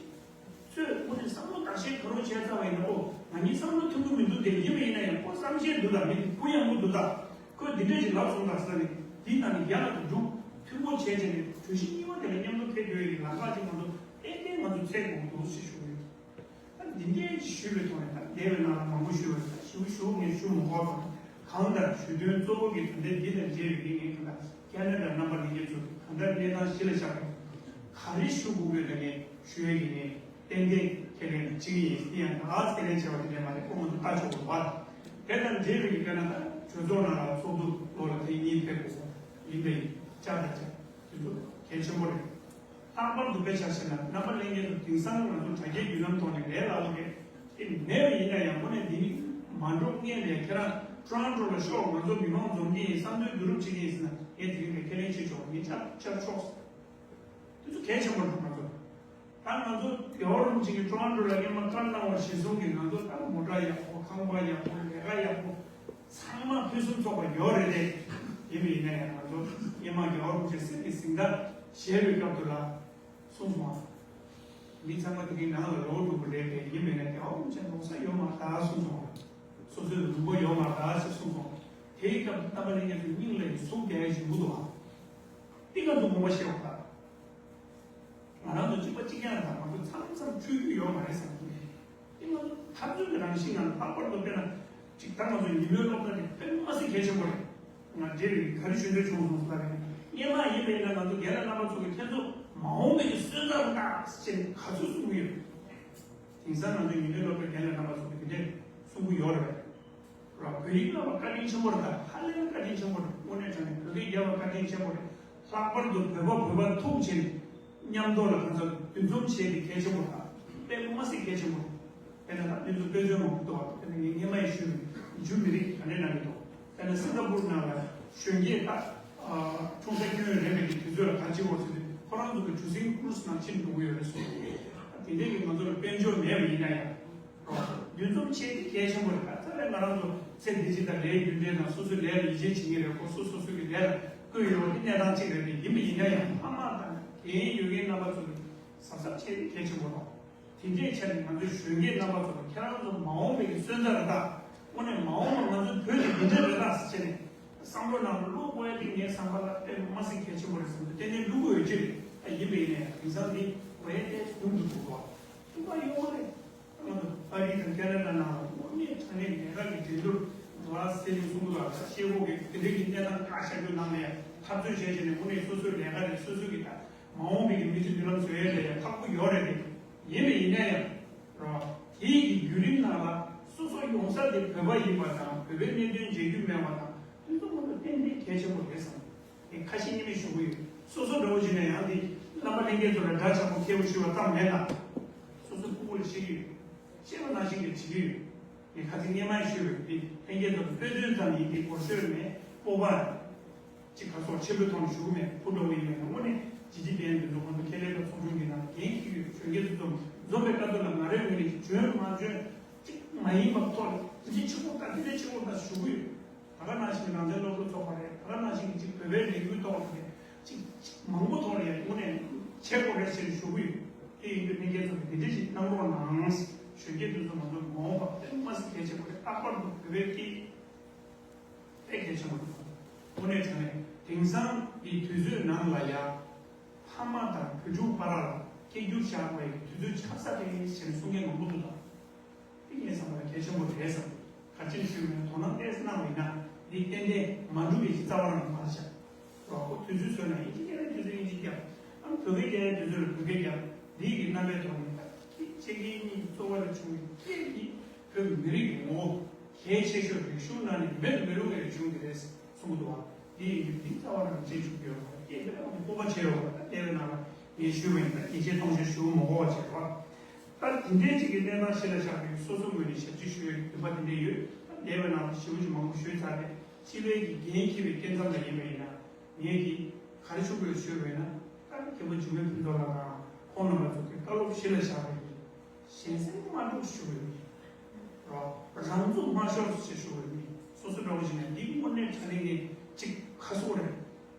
ཚོས་དངོས་གནས་བསམ་བློ་བརྟག་དཔྱད་ག་རེ་བྱས་ཚར་བ་ཡིན་ན། ཨོ་ང་གཉིས་བསམ་བློ་མཐུན་གྱི་མི་འདུག་དེ་ཡིན་པ་ཡིན་ན་ཡང་ཁོ་བསམ་ཤེས་འདུག་ད་མི་དེ་གུ་ཡངས་པོ་འདུག་ད་ཁོས་འདི་འདྲ་ཞིག་ལབ་སོང་ད་ཟེར་ནས་འདི་ནང་ནས་རྒྱ་ལ་དུ་འགྲུབ་མཐུན་པོ་བྱས་བྱས་ནས་གྲོས་གཞི་གཉིས་པ་དེ་ལ་མཉམ་དུ་ཕེབས་དགོས་ཡོད་ཀྱི་ལམ་ཁ་ཅིག་ང་ཚོ་ཏན་ཏན་ང་ཚོ་འཚོལ་དགོས་འདུག་ཞེས་ཞུ་གི་ཡོད། ད་འདི་འདྲའི་ཞུས་པའི་ཐོག་ནས་ད་འདས་པའི་ནང་ལ་མང་པོ་ཞུས་པ་རེད། ད་ཞུ་ཞུ་ངས་ཞུ་མི་དགོས་པ་གང་ལྟར་ཞུ་དོན་གཙོ་བོ་གི་ད་ལྟའི་འདི་དང་འབྲེལ་བའི་གི་ངས་གང་ལྟར་ཁེ་ན་ཌ་རྣམ་པ་ལྷན་རྒྱས་ཚོ་གང་ལྟར་གནས་སྟངས་གཞི་ལ་བཞག་པའི་ག་རེ་ཞུ་དགོས་དགོས་ད་ངས་ཞུ་ཡས་ཀྱི་ངས་ཏན་ཏན་ཁས་ལེན་བྱེད་ཀྱི་ཡིན། དེ་ཡང་ད་ཁས་ལེན་བྱས་པ་དེ་འདྲ་མ་རེད། ཁོ་ང་ཚོ་ལྟ་ཆོག་གི་རེད་བ། དེ་དང་འབྲེལ་བའི་གི་དཔེར་ན་ད་གྲོས་ཚོགས་ནང་ལ་ཚོགས་འདུ་ལོ་ལ་ཐེངས་གཉིས་ཕེབས་དགོས་ཡིན་པའི་བཅའ་དང་བཅའ་དེ་ཚོ་གལ་ཆེན་པོ་རེད། ལྷག་པར་དུ་དཔེ་ཆ་བཞག་ན་རྣམ་པ་ལྷན་རྒྱས་ཚོ་དེང་སང་ང་ཚོ་དྲ་རྒྱའི་བརྒྱུད་ལམ་ཐོག་ནས་ལས་སླ་པོ་རེད། དེ་མེད་པ་ཡིན་ན་ཡང་དངོས་གནས་འདི་ནི་མ་འགྲོ་སྔོན་ལ་ཁྱེད་རང་ཊོ་རོན་ཊོ་ལ་ཤོག་ང་ཚོ་མི་མང་འཛོམས་ཀྱི་ཡིན། བསམ་ཚུལ་བསྡུ་རུབ་བྱེད་ཀྱི་ཡིན་ཟེར་ན་ངས་དེ་རིང་ནས་ཁས་ལེན་བྱེད་ཆོག་ངས་ཆ་ཆ་ཆོག་དེ་ཚོ་གལ་ཆེན་པོ་རེད། ང་ཚོ་ད་ང་ཚོ་རྒྱལ་བ་རིན་པོ་ཆེ་གིས་ཊོ་རོན་ཊོ་ལ་སྔོན་མ་བཀའ་གནང་བ་གཞིར་བཟུང་གིས་ང་ཚོ་ད་མོ་ཊ་ཡག་པོ། ཁང་པ་ཡག་པོ། ལས་ཀ་ཡག་པོ། ཚང་མ་ཕུན་སུམ་ཚོགས་པ་ཡོད་རེད་དེ། ཡིན་པ་ཡིན་ན་ཡང་ང་ཚོ་སྔོན་མ་རྒྱལ་བ་རིན་པོ་ཆེ་སྲིད་ཀྱི་གཟེངས་རྟགས་བཞེས་པའི་སྐབས་དུ་ལ་གསུངས་སོང་བ། མི་ཚང་མ་དེ་གའི་ནང་ལ་ལོག་འགྲོ་གི་རེད་དེ། ཡིན་པ་ཡིན་ན་རྒྱལ་བ་རིན་པོ་ཆེ་ལོག་ས་ཡོད་མ་རེད་ད་གསུངས་སོང་བ། སོ་སོའི་ལུང་པ་ཡོད་མ་རེད་ད་ཞེས་གསུངས་སོང་། དེའི་སྐབས་རྣམ་པ་ལྷན་རྒྱས་ཚོའི་སྙིང་ལ་ཡི་ཟུག་རྒྱག་ཡ་ཞིག་འདུག་བ། ཏི་ཀ་འདུག་དགོངས་པ་བཞེས་བ་ད། ང་རང་ཚོ་གཅིག་པ་གཅིག་རྐྱང་རེད་ད། ང་ཚོ་མཚམས་མཚམས་འཁྲུལ་རྒྱུ་ཡོད་མ་རེད་བསམ་གྱི་མེད། དེ་ང་ཚོ་འཐབ་རྩོད་ཀྱི་རང་བཞིན་ནང་ལྷག་པར་དུ་དཔེར་ན་ཅིག་ད་ང་ཚོ་ཉིན་མོའི་སློབ་གྲྭ་དེ་དཔེ་མ་སྲིད་གལ་ཆེན་པོ་རེད། ང་འདྲེ་རེད་ག་རེ་ཞུ་འདོད་བྱུང་སོང་ཟེར་ལབ་ཡིན། སྔོན་མ་ཡིན་པ་ཡིན་ན་ང་ཚོ་རྒན་ལགས་རྣམ་པ་ཚོ་གིས་ཁྱེད་ཚོ་མ་འོངས་པའི་གི་སོན་རྩ་རུ་བཏགས་ཟེར་ནས་ག་ཚོད་གསུང་གི་ཡོད། དེང་སང་ང་ཚོ་ཉིན་མོའི་སློབ་གྲྭའི་རྒན་ལགས་རྣམ་པ་ཚོ་གིས་དེ་འདྲས་གསུང་གི་ཡོད་རེད་པས། ར་བོད་ཡིག་སློབ་པ་བཀའ་དྲིན་ཆེན་པོ་རེད་ད། ཧ་ལས་པའི་བཀའ་དྲིན་ཆེན་པོ་རེད། དངོས་གནས་དྲང་གནས་བོད་སྐད་རྒྱབ་པ་བཀའ་དྲིན་ཆེན་པོ་རེད། ལྷག་པར་དུ་བོད་པ་བོད་པ་ཐུག་བྱས་ནས་མཉམ་དུ་ལ་གང་ཟག་འདུ་འཛོམས་བྱས་ཏེ་གལ་ཆེན་པོ་རེད་ད། དཔེ་མ་སྲིད་གལ་ཆེན་པོ་རེད། དཔེར་ན་ད་འདི་ཚོ་དཔེ་མཚོན་མང་པོ་འདུག་བ། དཔེར་ན་ངས་སྔོན་མ་ཡང་ཞུས་པའི་འཇུ་མི་རིགས་ག་འདྲས་གནང་གི་འདུག་དཔེར་ན་སིང་ག་པུར་ནང་ལ་གཞོན་སྐྱེས་ད་འཁྲུངས་ས་ཁྱོན་ཡོད་རན་པའི་དུས་ཚོད་ལ་ག་ཅི་འོ་ཟེར་དུས་ཁོ་རང་ཚོ་གི་གྲུ་གཟིངས་ཀུ་རུ་སི་ནང་ཕྱིན་འགྲོ་གི་ཡོད་རེད་གསུངས། དེ་འདྲས་ཀྱི་ང་ཚོ་ལ་དཔལ་འབྱོར་མེད་པ་ཡིན་ན་ཡང་། འདུ་འཛོམས་བྱེད་ཀྱི་གལ་ཆེན་པོ་རེད། ད་ལྟ་ང་རང་ཚོ་ཚེ་འདི་ཕྱི་དང་ལས་རྒྱུ་འབྲས་དང་སོ་སོའི་ལས་ལ་ཡིད་ཆེས་བྱེད་ཀྱི་རེད། ཁོ་སོ་སོ་སོ་གི་ལས་ལ་བསྐོས་ཡོང་བ་དེ་གནས་སྟངས་གཅིག་རེད་དེ། ཡིན་པ་ཡིན་ན་ཡང་ཕ་མ་དང་རྒན་ཡོད་མཁན་རྣམ་པ་ཚོ་གི་གཟབ་གཟབ་བྱེད་ཀྱི་གལ་ཆེན་པོ་རེད། དེ་འདྲའི་ཆ་ནས་ང་ཚོའི་གཞོན་སྐྱེས་རྣམ་པ་ཚོ་ལ་ཁྱེད་རང་ཚོ་མ་འོངས་པའི་གི་སོན་རྩ་རེད་ད། དངོས་གནས་མ་འོངས་པ་ང་ཚོའི་བོད་དེ་འདི་འདྲ་རེད་ད་ཟེར་བྱས་ནས་བསམ་བློ་ནང་ལ་བླུག་དགོས་ཡ་དེ་ངའི་བསམ་པ་ལ་དཔེ་མ་སྲིད་གལ་ཆེན་པོ་རེད་བསམ་འདུག་ཏན་ཏན་བླུག་དགོས་ཡོད་ཀྱི་རེད། ད་ཡིན་པ་ཡིན་ན་ཡང་དེང་སང་འདི་འགྲོ་ཡ་དེ་ཉུང་དུ་འགྲོ་གི་འདུག་ཨ་ཡོང་བ་རེད། ཨ་རི་དང་ཁེ་ན་ཌ་ནང་ལ་དངོས་གནས་དྲང་གནས་ལས་ཀ་གི་འགྲན་བསྡུར་འགྲོ་ཨ་ཟེར་ནས་གསུང་གི་འདུག་ཨ་ཤེས་གོ་གི་དེ་འདྲ་གི་གནས་སྟངས་ཁག་ཤར་རྒྱུ་ནང་ནས་འཐབ་རྩོད་བྱས་བྱས་ནས་དངོས་གནས་སོ་སོའི་ལས་ཀ་རེད། སོ་སོ་གི་ད་མ་འོངས་པའི་གི་མི་ཚེ་མདུན་ལམ་བཟོ་ཡས་ལ་ཡང་ཁག་པོ་ཡོད་རེད་དེ། ཡིན་པ་ཡིན་ན་ཡང་རོ། དེའི་གི་བརྒྱུད་རིམ་ནང་ལ་སོ་སོ་ཡོང་ས་དེ་བོད་པ་ཡིན་པ་དང་བོད་པའི་གནད་དོན་མཇལ་རྒྱུ་མེད་པ་དང་དེ་ཚོ་ང་ཚོ་ཏན་ཏན་གལ་ཆེན་པོ་རེད་བསམ། ངས་ཁ་ཞེ་གཉིས་མེད་ཞུ་གི་ཡོད། སོ་སོ་འདྲ་བོ་བྱས་ན་ཡང་འདི་རྣམ་པ་ལྷན་རྒྱས་ཚོ་ལ་འདྲ་ཆགས་པོ་ཁྱེད་པོ་ཞུ་བ་ཙམ་མེད་ལ། སོ་སོ་ཕྲུ་གུ་ལ་ཤེས་ཀྱི་ཡོད། ཤེས་པ་ནང་བཞིན་གྱི་བྱེད་ཀྱི་ཡོད། ངས་ཁ་ཚིག་སྔོན་མ་ཞུས་པའི་འདི་ལྷན་རྒྱས་ཚོ་ལ་དཔེ་སྟོན་ཙམ་ཡིན། འདི་སྒོར་ཤོར་མེད་སྤོབས་པ་རེད། གཅིག་ག་སོགས་ཆེན་པོའི་ཐོག་ནས་ཞུ་གི་མེད། ཕུ་འགྲོ་བ་ཡིན་པས་ན་དངོས་གནས་ཇི་ལྟར་བསྟན་དོན་དུ་ཁོང་ཚོ་ཁེ་ལས་དང་ཚོགས་ཆུང་གི་ནང་འགན་འཁྱེར་ཡོད། གཞོན་སྐྱེས་ཚོ་འཛོམས་འཛོམས་པའི་སྐབས་དུ་ལ་ང་རའི་ངོས་ནས་ཀྱི་འཇོན་མ་འཇོན་གཅིག་མ་ཡིན་པ་ཐོག་ལ་འདི་ཆེ་པོ་དང་འདི་ལས་ཆེ་པོ་དང་ཞུ་གི་ཡོད། ད་ག་ནང་བཞིན་རང་བཙན་སློབ་ཕྲུག་ཚོགས་པ་རེད། ད་ག་ནང་བཞིན་གཅིག་བོད་པའི་ལས་འགུལ་ཐོག་ལ་རེད། གཅིག་གཅིག་མང་པོ་ཐོག་ལ་ཡང་དངོས་གནས་བྱེད་དགོས་རེད་ཟེར་ནས་ཞུ་གི་ཡོད། དེ་ཡིན་དུས་ལྷན་རྒྱས་ཚོ་གིས་འདི་འདྲ་ཞིག་གནང་རོགས་གནང་། གཞོན་སྐྱེས་དེ་ཚོ་ང་ཚོ་མ་འོངས་པ་དཔེ་མ་སྲིད་གལ་ཆེན་པོ་རེད། ལྷག་པར་དུ་བོད་པའི་སྐད་དཔེ་གལ་ཆེན་པོ་རེད། དངོས་གནས་དྲང་གནས་དེང་སང་གི་དུས་ཚོད་ནང་ལ་ཡ། ཕ་མ་དང་བུ་ཕྲུག་བར་ལ་སྐད་སྒྱུར་བཞག་པའི་དུས་ཚོད་ཆགས་ས་རེད་ཟེར་ནས་གསུང་མཁན་མང་པོ་འདུག་ད། དེ་ངས་བསམ་པ་ལ་གལ་ཆེན་པོ་རེད་བསམ། ག་ཅི་ཞུས་མིན་དོ་སྣང་ཏོག་ཙམ་གནང་བ་ཡིན་ན་འདི་ཏན་ཏན་མ་འགྲུབ་པའི་ཅིག་རྩ་བ་རང་མ་ཆགས། རོགས་པ་དུས་ཚོད་བཟོས་ན་ཨིན་ཇི་སྐད་ལ་དུས་ཚོད་ཨིན་ཇི་རྒྱབ། ཨ་བོད་སྐད་རྒྱག་ཡ་དུས་ཚོད་ལ་བོད་སྐད་རྒྱབ། འདི་གི་རྣམ་པའི་ཐོག་ནས་ད་ཁྱེད་ཁྱེད་གཉིས་ཀྱི་གཙོ་བོ་ལ་བྱུང་བའི་སྐད་འདི་བོད་མི་རིགས་ཀྱི་ངོ་བོ་གལ་ཆེ་ཤོས་རིག་གཞུང་ནང་ནས་མེད་དུ་མི་རུང་བའི་རིག་གཞུང་འདི་རེད་གསུང་གི་འདུག་བ། འདི་ཡིན་དུས་འདི་རྩ་བ་རང་བྱེད་བཅུག་གི་ཡོད་པ་སྐད་འདི་ལ་སྤོབས་པ་བྱས་ཡོད་པ་ད་ལྟ་བའི་ནང་ལ་ངས་ཞུས་པ་ཡིན། ད་ཡིད་ཆེས་གཏོང་ཆེད་ཞུ་མ་དགོས་པ་བྱས་པ། ད་དེ་འདྲའི་གཅིག་གི་གནས་སྟངས་གཞི་ལ་བཞག་པའི་སོ་སོ་ངོས་ནས་ཞབས་ཕྱི་ཞུ་བའི་འདུན་པ་དེ་འདྲ་ཡོད། ད་ལྟ་བའི་ནང་ལ་ཞེ་པོ་ཅིག་མང་པོ་ཞུས་ཚར་རེད། སྤྱི་པའི་གི་འགན་འཁྱེར་བའི་སྐབས་མཚམས་ལ་ཡིན་པ་ཡིན་ན། ངས་ཀྱིས་ག་རེ་ཞུ་དགོས་ཞུས་པས་ན། ད་མཁན་པོ་འཇིགས་མེད་ཕུན་ཚོགས་ལགས་དང་ཁོང་རྣམ་པ་ཚོ་གི་བཀའ་སློབ་གཞི་ལ་བཞག་པའི་གཞན་སེམས་མ་འཁྲུག་ཞུ་དགོས་མིན། རོ། རང་ཚུགས་མ་ཤོར་ཞེས་ཞུ་དགོས་མིན། སོ་སོ་འདྲ་བོ་ཞིག་ནས་འདི་དངོས་གནས་དྲང་གནས་ངས་ཅིག་ག་སོག་རེད།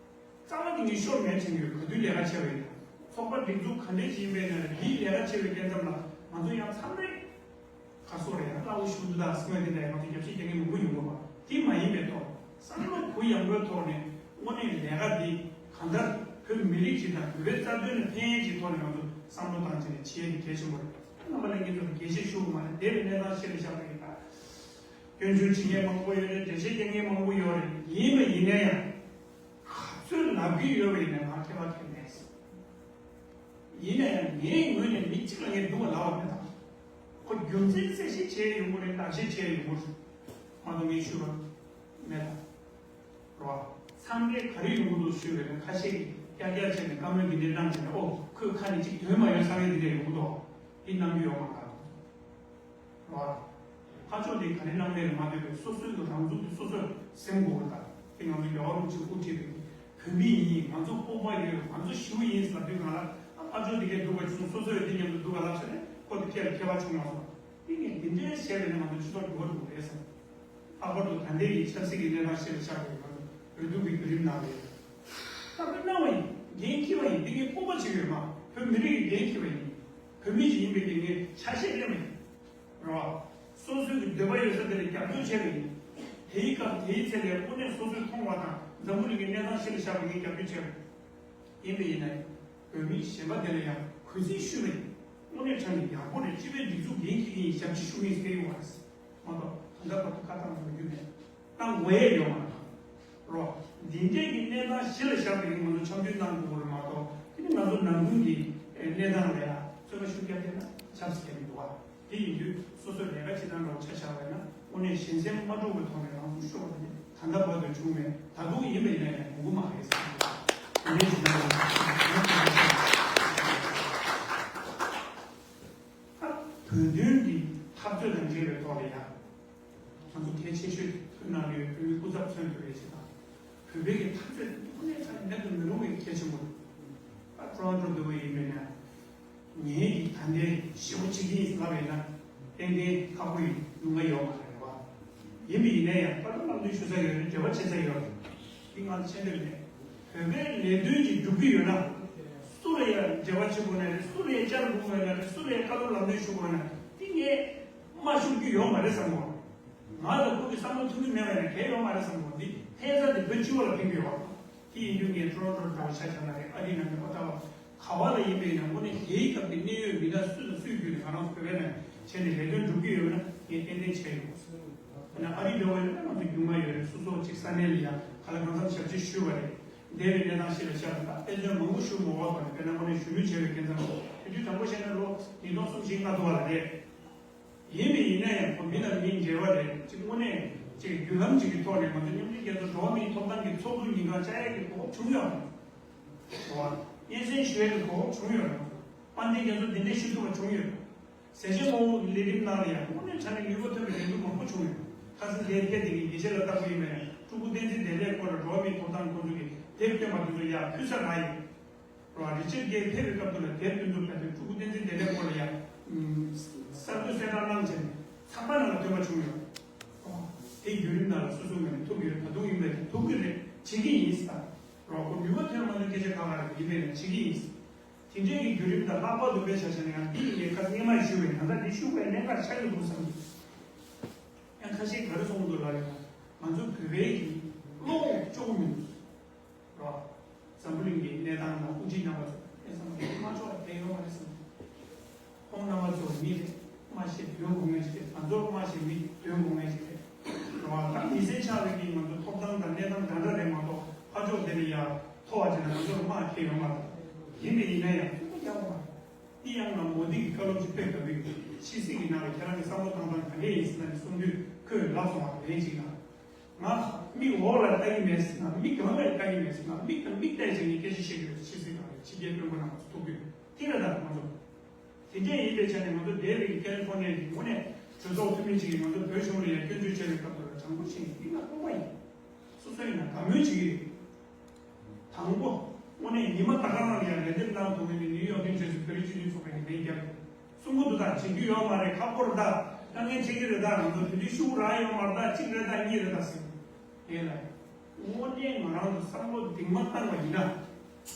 རྩ་བ་དེ་ངས་ཤོར་མེད་དྲན་གྱི་ཡོད། ག་དུས་ལས་ཀ་བྱས་པ་ཡིན་ན། ཚོགས་པ་སྒྲིག་འཛུགས་ག་འདྲས་ཞིག་ཡིན་པའི་ནང་ལ་འདིའི་ལས་ཀ་བྱས་པའི་སྐབས་མཚམས་ལ་ང་ཚོ་ཡང་མཚམས་རེ། ཁ་སོ་རེ་ཡང་སླ་བོ་ཞིག་འདུག་ད་སེམས་པ་དེ་འདྲ་ཡང་ང་ཚོ་རྒྱབ་བཤད་རྒྱག་མཁན་མང་པོ་ཡོང་གི་རེད་པ། དེ་མ་ཡིན་པའི་ཐོག་བསམ་བློ་གུ་ཡངས་པོའི་ཐོག་ནས་དངོས་གནས་ལས་ཀ་འདི་གང་ལྟར་བོད་མི་རིགས་ཀྱི་དང་བོད་པའི་རྩ་དོན་ལ་ཕན་ཡོན་གྱི་ཐོག་ནས་ང་ཚོ་བསམ་བློ་བཏང་བྱས་ནས་བྱེད་ཡས་དེ་གལ་ཆེན་པོ་རེད། རྣམ་པ་ལྷན་རྒྱས་ཚོ་ལ་རྒྱས་བཤད་ཞུ་དགོས་མ་རེད། འདས་པའི་གནས་སྟངས་ཤེས་རེ་བཞག་པ་ཡིན་ན། སྐྱོན་བརྗོད་བྱེད་མཁན་མང་པོ་ཡོད་རེད། འགྲེལ་བཤད་རྒྱག་མཁན་མང་པོ་ཡོད་རེད། ཡིན་པ་ཡིན་ན་ཡང་། ག་ཚོད་ལབ་ཀྱི་ཡོད་པ་ཡིན་ན་ང་ཁྱད་པར་གང་ཡང་མེད། ཡིན་ན་ཡང་ངའི་ངོས་ནས་མི་གཅིག་ལ་ངས་སྡུག་པ་ལབ་པ་མེད་ད། ཁོ་རྒྱུ་མཚན་གསལ་བཤད་བྱས་ཡོང་གི་རེད། བརྟག་དཔྱད་བྱས་ཡོང་གི་རེད་མ་གཏོགས་ངས་ཞུས་པ་མེད་ད། རོ། མཚམས་རེ་ག་རེ་ཡོང་གི་འདུག་ཞུས་པས་ན་ཁ་ཤས་ཀྱིས་ཀྱག་ཀྱག་བྱས་ནས་བཀའ་མོལ་འདི་འདྲ་གནང་བྱས་ནས་ཨོ་ཁོས་ཁ་ནས་གཅིག་འདོན་མ་ཡོང་བསམ་ཡས་འདི་འདྲ་ཡོང་གི་འདུག་འདི་གནང་རྒྱུ་ཡོད་མ་རེད། རོ། ཁ་ཕྱོགས་འདི་ག་རེ་གནང་མེད་རེད་མ་ལྟོས་པའི་སོ་སོའི་གི་རང་ཚུགས་འདི་སོ་སོས་སེམས་འགུག་དགོས་ད། དེ་ང་ཚོ་རྒྱལ་བ་རིན་པོ་ཆེས་དབུ་ཁྲིད་པའི་བོད་མི་ཡིན། ང་ཚོ་སྤོབས་པ་ཡོད། ང་ཚོ་ཞི་བ་ཡིན་ཟེར་དུས་གང་ལ་ཨ་ཕར་ཕྱོགས་འདི་གས་སྡུག་པ་བྱུང་། སོ་སོ་ཡོད་དེ་མཉམ་དུ་སྡུག་པ་ལབ་བྱས་ནས་ཁོ་དེ་སྐད་ལ་ཁྱད་པར་བྱུང་མ་སོང་། དེ་ངས་འདི་འདྲའི་བཤད་པས་ན་ང་ཚོ་སྤྱི་ཚོགས་འགྱུར་བ་འགྲོ་གི་རེད་བསམ། ལྷག་པར་དུ་ད་ལྟའི་གི་ཆབ་སྲིད་ཀྱི་གནས་སྟངས་ཤེས་པ་ཆགས་པའི་ང་ཚོ་འོས་བསྡུ་གི་བརྒྱུད་རིམ་ནང་ལ་ཡོད། ད་དཔེར་ན་བ་ཡིན་འགན་འཁྱེར་བ་ཡིན། འདི་ངས་སྤོབས་པ་བྱེད་ཀྱི་ཡོད་མ། བོད་མི་རིགས་ཀྱི་འགན་འཁྱེར་བ་ཡིན། བོད་མི་ཞིག་ཡིན་པའི་གི་ངས་ཆ་ཤས་ལེན་པ་ཡིན། རེད་བ། སོ་སོའི་གི་འདོད་པ་ཡོད་ས་དེ་ལ་རྒྱབ་སྐྱོར་བྱས་པ་ཡིན། དེའི་སྐབས་དེའི་ཚེ་ལས་དངོས་གནས་སོ་སོས་མཐོང་བ་དང་འཛམ་བུ་གླིང་གི་གནས་སྟངས་ཤེས་པའི་ཆ་ནས་ངས་རྒྱབ་སྐྱོར་བྱས་པ་ཡིན། ཡིན་པ་ཡིན་ན་ཡང་བོད་མི་གཞན་པ་དེ་ལ་ཡང་གུས་བརྩི་ཞུས་པ་ཡིན། དངོས་གནས་དྲང་གནས་ཡག་པོ་རེད། སྤྱི་པའི་སྒྲིག་འཛུགས་འགན་འཁྱེར་གྱི་ཡིན། ཞབས་ཕྱི་ཞུ་གི་ཡིན་ཟེར་ཡོང་བ་རེད། མ་གཏོགས་ད་ལྟ་བར་དུ་བཀའ་བཏང་དགོས་རྒྱུ་མེད། གཏང་དགོས་ཡས་ཡོད་མ་རེད། རོ། འདི་འདྲས་ཀྱི་གནས་སྟངས་གཞི་ལ་བཞག་པའི་ང་ཚོ་འཆམ་མཐུན་གནང་དགོས་རེད་མ་གཏོགས་དེ་ནི་ང་ཚོ་ནང་ཁུལ་གྱི་གནས་སྟངས་ལ་ཡང་ཚོད་ལྟ་ཤུགས་རྒྱབ་བསྡད་ན་ཆབ་སྲིད་ཀྱི་མི་འདུག་བ། དེ་ཡིན་དུས་སོ་སོའི་ལས་ཀ་བྱེད་སྟངས་འདྲ་བོ་ཆ་བཞག་པ་ཡིན་ན་དངོས་གནས་གཞན་སེམས་མ་འཁྲུག་པའི་ཐོག་ནས་རང་སྲུང་ཤོར་བ་དེ་ད་ལྟ་བར་དུ་བྱུང་མེད། ད་དུང་ཡིན་པ་ཡིན་ན་ཡང་ཡོང་གི་མ་རེད་བསམ་གྱི་འདུག་དེ་འདྲའི་གཞི་ནང་ལ་ད་བོད་དོན་གྱི་འཐབ་རྩོད་དང་འབྲེལ་བའི་ཐོག་ལ་ཡང་། ང་ཚོ་གལ་ཆེ་ཤོས་ཐུགས་སྣང་ཡོད། བོད་མིའི་སྐུ་ཚབ་མཚོན་ཐུབ་པའི་ཆེད་དང་། བོད་པའི་གི་འཐབ་རྩོད་དངོས་གནས་ཁ་ནས་མེད་དུ་མི་རུང་བའི་གལ་ཆེན་པོ་རེད། ཨ་ཊོ་རོན་ཊོ་འདི་བ་ཡིན་པས་ན། ངའི་གི་ད་ལྟའི་ཞེ་པོ་བྱེད་ཀྱི་ཡིན་ལབ་པས་ན་ཏན་ཏན་ཁག་པོ་ཡིན་ལུང་པ་ཡོད་མ་རེད་བ། ཡིན་པ་ཡིན་ན་ཡང་ཕར་ལམ་སྟོན་ཞུ་ས་ཡོད་རེད། འབྲེལ་བ་བྱེད་ས་ཡོད་རེད། འདི་ང་ཚོ་ཆད་འདོད་མེད། བོད་པའི་ལས་དོན་ཅིག་སྒྲུབ་ཀྱི་ཡོད་ན། སུ་ལ་ཡང་འབྲེལ་བ་བྱེད་དགོས་ན་རེད། སུ་ལ་ཡང་བཅར་དགོས་ན་རེད། སུ་ལ་ཡང་བཀའ་སློབ་ལམ་སྟོན་ཞུ་དགོས་ན་འདི་ངས་མ་ཞུ་རྒྱུ་ཡོད་མ་རེད་བསམ་གོ། ང་དང་ཁོ་གི་བསམ་བློ་མཐུན་གྱི་མེད་པ་ཡིན་ན་གལ་ཡོད་མ་རེད་བསམ་གོ། འདི་ཕན་ས་དེ་བོད་སྤྱི་བ་ལ་ཕན་གྱི་ཡོད་པ། དེ་ཡིན་དུས་ངས་ཊོ་རོན་ཊོ་འདྲ་བ་ཆ་བཞག་ན་རེད། ཨ་རིའི་ནང་གི་ཨོ་ཊ་བ་ག་བ་ལ་ཡིན་པའི་ནང་དངོས་གནས་དེའི་སྐབས་ཀྱི་གནད་ཡོད་མི་སྣ་སུ་དང་སུའི་བརྒྱུད་ནས་ང་རང་ཚོ་བོད་པའི་ནང་བྱས་ནས་ལས་དོན་སྒྲུབ་ཀྱི་ཡོད་ན་ངས་ཏན་ཏན་བྱས་ཡོད། ཡིན་ན་ཨ་རི་འདྲ་བ་ཡིན་ན་ང་ཚོ་རྒྱུས་མངའ་ཡོད་རེད། སོ་སོ་གཅིག་ས་གནས་ལ་ཡང་ག་ལ་གང་འཚམ་ཞབས་ཕྱི་ཞུས་པ་རེད། འདས་པའི་གནས་སྟངས་ཤིག་ལ་བཞག་ན་ད་དཔེ་མཚོན་མང་པོ་ཞུ་མ་དགོས་པ་རེད། དཔེར་ན་དངོས་གནས་ཞུ་མུས་བྱས་པའི་སྐབས་མཚམས་དུས་ཚོད་དྲང་པོ་བཤད་ན་ལོ་ཉིས་སྟོང་གསུམ་བཞི་ལྔ་འདུག་པ་ལ་རེད། ཡིན་པ་ཡིན་ན་ཡང་ཁོ་མི་དང་མིའི་འབྲེལ་བ་རེད། གཅིག་དངོས་གནས་གཅིག་བརྒྱུད་ལམ་གཅིག་གི་ཐོག་ནས་ང་ཚོ་མཉམ་འབྲེལ་རྒྱལ་ཚོགས་འགྲོ་བ་མིའི་ཐོབ་ཐང་གི་ཚོགས་འདུ་ཉིན་གང་བཅར་ཡས་ཀྱི་གོ་སྐབས་བྱུང་ཡོད་རེད། རེད་བ། སྙན་སེང་ཞུ་ཡས་ཀྱི་གོ་སྐབས་བྱུང་ཡོད་རེད། དཔལ་ལྡན་རྒྱ་མཚོ་འདི་འདྲས་ཞུ་ཐུབ་པ་བྱུང་ཡོད་རེད། ཟས་བཅད་དམག་དཔུང་གི་ལས་རིམ་ནང་ལ་ཡང་དངོས་གནས་དྲང་གནས་ནུས་པ་ཐོན་པའི་ལས་འགུལ་མང་པོ་བྱུང་ཡོད། ཁ་སང་དེ་ཐད་དེ་གི་དགེ་བཤེས་ལ་ལྟ་བུ་ཡིན་པས་ སྤྲུལ་སྐུ་བསྟན་འཛིན་བདེ་ལེགས་སྐོར་ལ་འགྲོ་བ་མིའི་ཐོབ་ཐང་ཁོང་ཚོ་གིས་དེབ་བཏོན་པ་དེ་ཚོ་ཡར་ཕུལ་ས་རག་ཡོད། རེད་བ། རི་ཅར་གྷེལ་ཕེབས་པའི་སྐབས་དུ་ལ་དེབ་དེ་ཚོ་ཕལ་ཆེར་སྤྲུལ་སྐུ་བསྟན་འཛིན་བདེ་ལེགས་སྐོར་ལ་ཡར་གསར་གཏོད་གསལ་བསྒྲགས་གནང་བྱས་ནས་ཚགས་པར་ནང་ལ་ཐོན་པ་བྱུང་ཡོད། རེད་བ། དེའི་བརྒྱུད་རིམ་ནང་ལ་སོ་སོའི་ངོས་ནས་ཐུག་གི་ཡོད། ད་དུང་ཡིན་པས་ཐུག་གི་རེད། བྱེད་ཀྱི་ཡིན་ཟེར། རེད་བ། ཁོ་ནུས་པ་ཐོན་མ་ཐོན་སྐད་ཆ་ཁག་ཁག་རེད། ཡིན་པས་ན་བྱེད་ཀྱི་ཡིན་ཟེར། དེ་འདྲའི་གི་བརྒྱུད་རིམ་དང་ལྷག་པར་དུ་དཔེ་ཆ་བཞག་ན་ཡང་འདི་ཡི་ངས་ཁ་སང་སྔོན་མ་ཞུས་པའི་ད་ལྟ་འདི་ཤུགས་པའི་གནད་འགག་ཆགས་ཀྱི་འདུག་བསམ་གྱི། ཡང་ཁ་ཤས་ག་རེ་གསུངས་འདུག་ལབ་ཡོད་ན། ང་ཚོ་བོད་པའི་གི་བློ་ཅོག་མི་འདུག་རོ། འཛམ་བུ་གླིང་གི་གནས་སྟངས་དང་དབུ་ཁྲིད་རྣམ་པ་ཚོ་དེ་ཚང་མ་དམར་ཕྱོགས་ལ་ཕན་ཡོད་མ་རེད་བསམ། ཁོང་རྣམ་པ་ཚོ་མི་རེད། དམག་ཤེད་འདོན་དགོས་ངེས་ཅིག་རེད། ང་ཚོར་དམག་ཤེད་མི་འདོན་དགོས་ངེས་ཅིག་རེད། རེད་བ། ད་མི་སེར་ཆགས་པའི་གི་ང་ཚོ་ཐོབ་ཐང་དང་གནས་སྟངས་འདྲ་འདྲ་རེད་མ་གཏོགས་ཕར་ཕྱོགས་དེ་ལ་ཡ་མཐོ་བ་ཅིག་ན་ང་ཚོར་དམག་ཁེལ་ཡོད་མ་རེད། ཡིན་པས་ཡིན་ན་ཡང་ཚུགས་པ་རྒྱག་དགོས་མ་རེད། དེ་ཡང་ང་མོ་དི་གི་བཀའ་སློབ་ཅིག་ཕེབས་དགོས་པའི་ཕྱི་སྲིད་ཀྱི་ནང་ལ་ཁྱེད་རང་གི་བསམ་བློ་བཏང་སྟངས་ག་འདྲས་ཡིན་ཟེར་ན་ནི་གསུང་དུས་ཁོས་ལབ་སོང་བ་རེད་ཅིག་ན། ང་མིག་འོག་ལ་ལྟ་གི་མེད་ཟེར་ན་མིག་གང་ལ་ལྟ་གི་མེད་ཟེར་ན་མིག་དང་མིག་བལྟས་བྱས་ནས་སྐད་ཆ་བཤད་ཀྱི་ཡོད། ཕྱི་སྲིད་ནང་ལ་ཕྱི་རྒྱལ་དཔོན་པོ་རྣམ་པ་ཚོ་ཐུག་དུས་དེ་རེད། ད་ང་ཚོ་དེ་འདྲས་ཡིན་པའི་ཆ་ནས་ང་ཚོ་འདས་པའི་ཀ་ལི་ཧྥོར་ནི་ཡའི་དངོས་གནས་གྲོས་ཚོགས་འཐུས་མི་གཅིག་གིས་ང་ཚོ་བོད་གཞུང་ལ་ཡང་སྐྱོན་བརྗོད་བྱས་པའི་སྐབས་དུ་ལ་དྲང་པོ་བཤད་ཡིན་ན་སྤོབས་པ་ཡིན། སོ་སོ་ཡིན་ན་དགའ་མོས་བྱེད་ཀྱི་ཡོད། དང་པོ། དངོས་གནས་ཉི་མ་ད་ག་རང་ལ་ཡང་ལན་འདེབས་གནང་ཐུབ་མཁན་གྱི་ནིའུ་ཡོག་གི་ཆོས་སུ་བོད་རིགས་སྤྱི་མཐུན་ཚོགས་པའི་ལན་རྒྱབ། གསུང་གི་འདུག་ད་བྱེད་རྒྱུ་ཡོད་མ་རེད། ཁག་པོ་རེད། ད་དཀའ་ངལ་འཕྲད་ཀྱི་རེད། ད་ང་ཚོ་དེ་དུས་ཤུགས་རག་ཡོད་མ་རེད། ད་གཅིག་རེད། ད་གཉིས་རེད། ད་ཟེར། དེ་ལ་ཡང་དངོས་གནས་ང་རང་ཚོ་བསམ་བློ་གཏིང་མ་བཏང་བ་ཡིན་ན།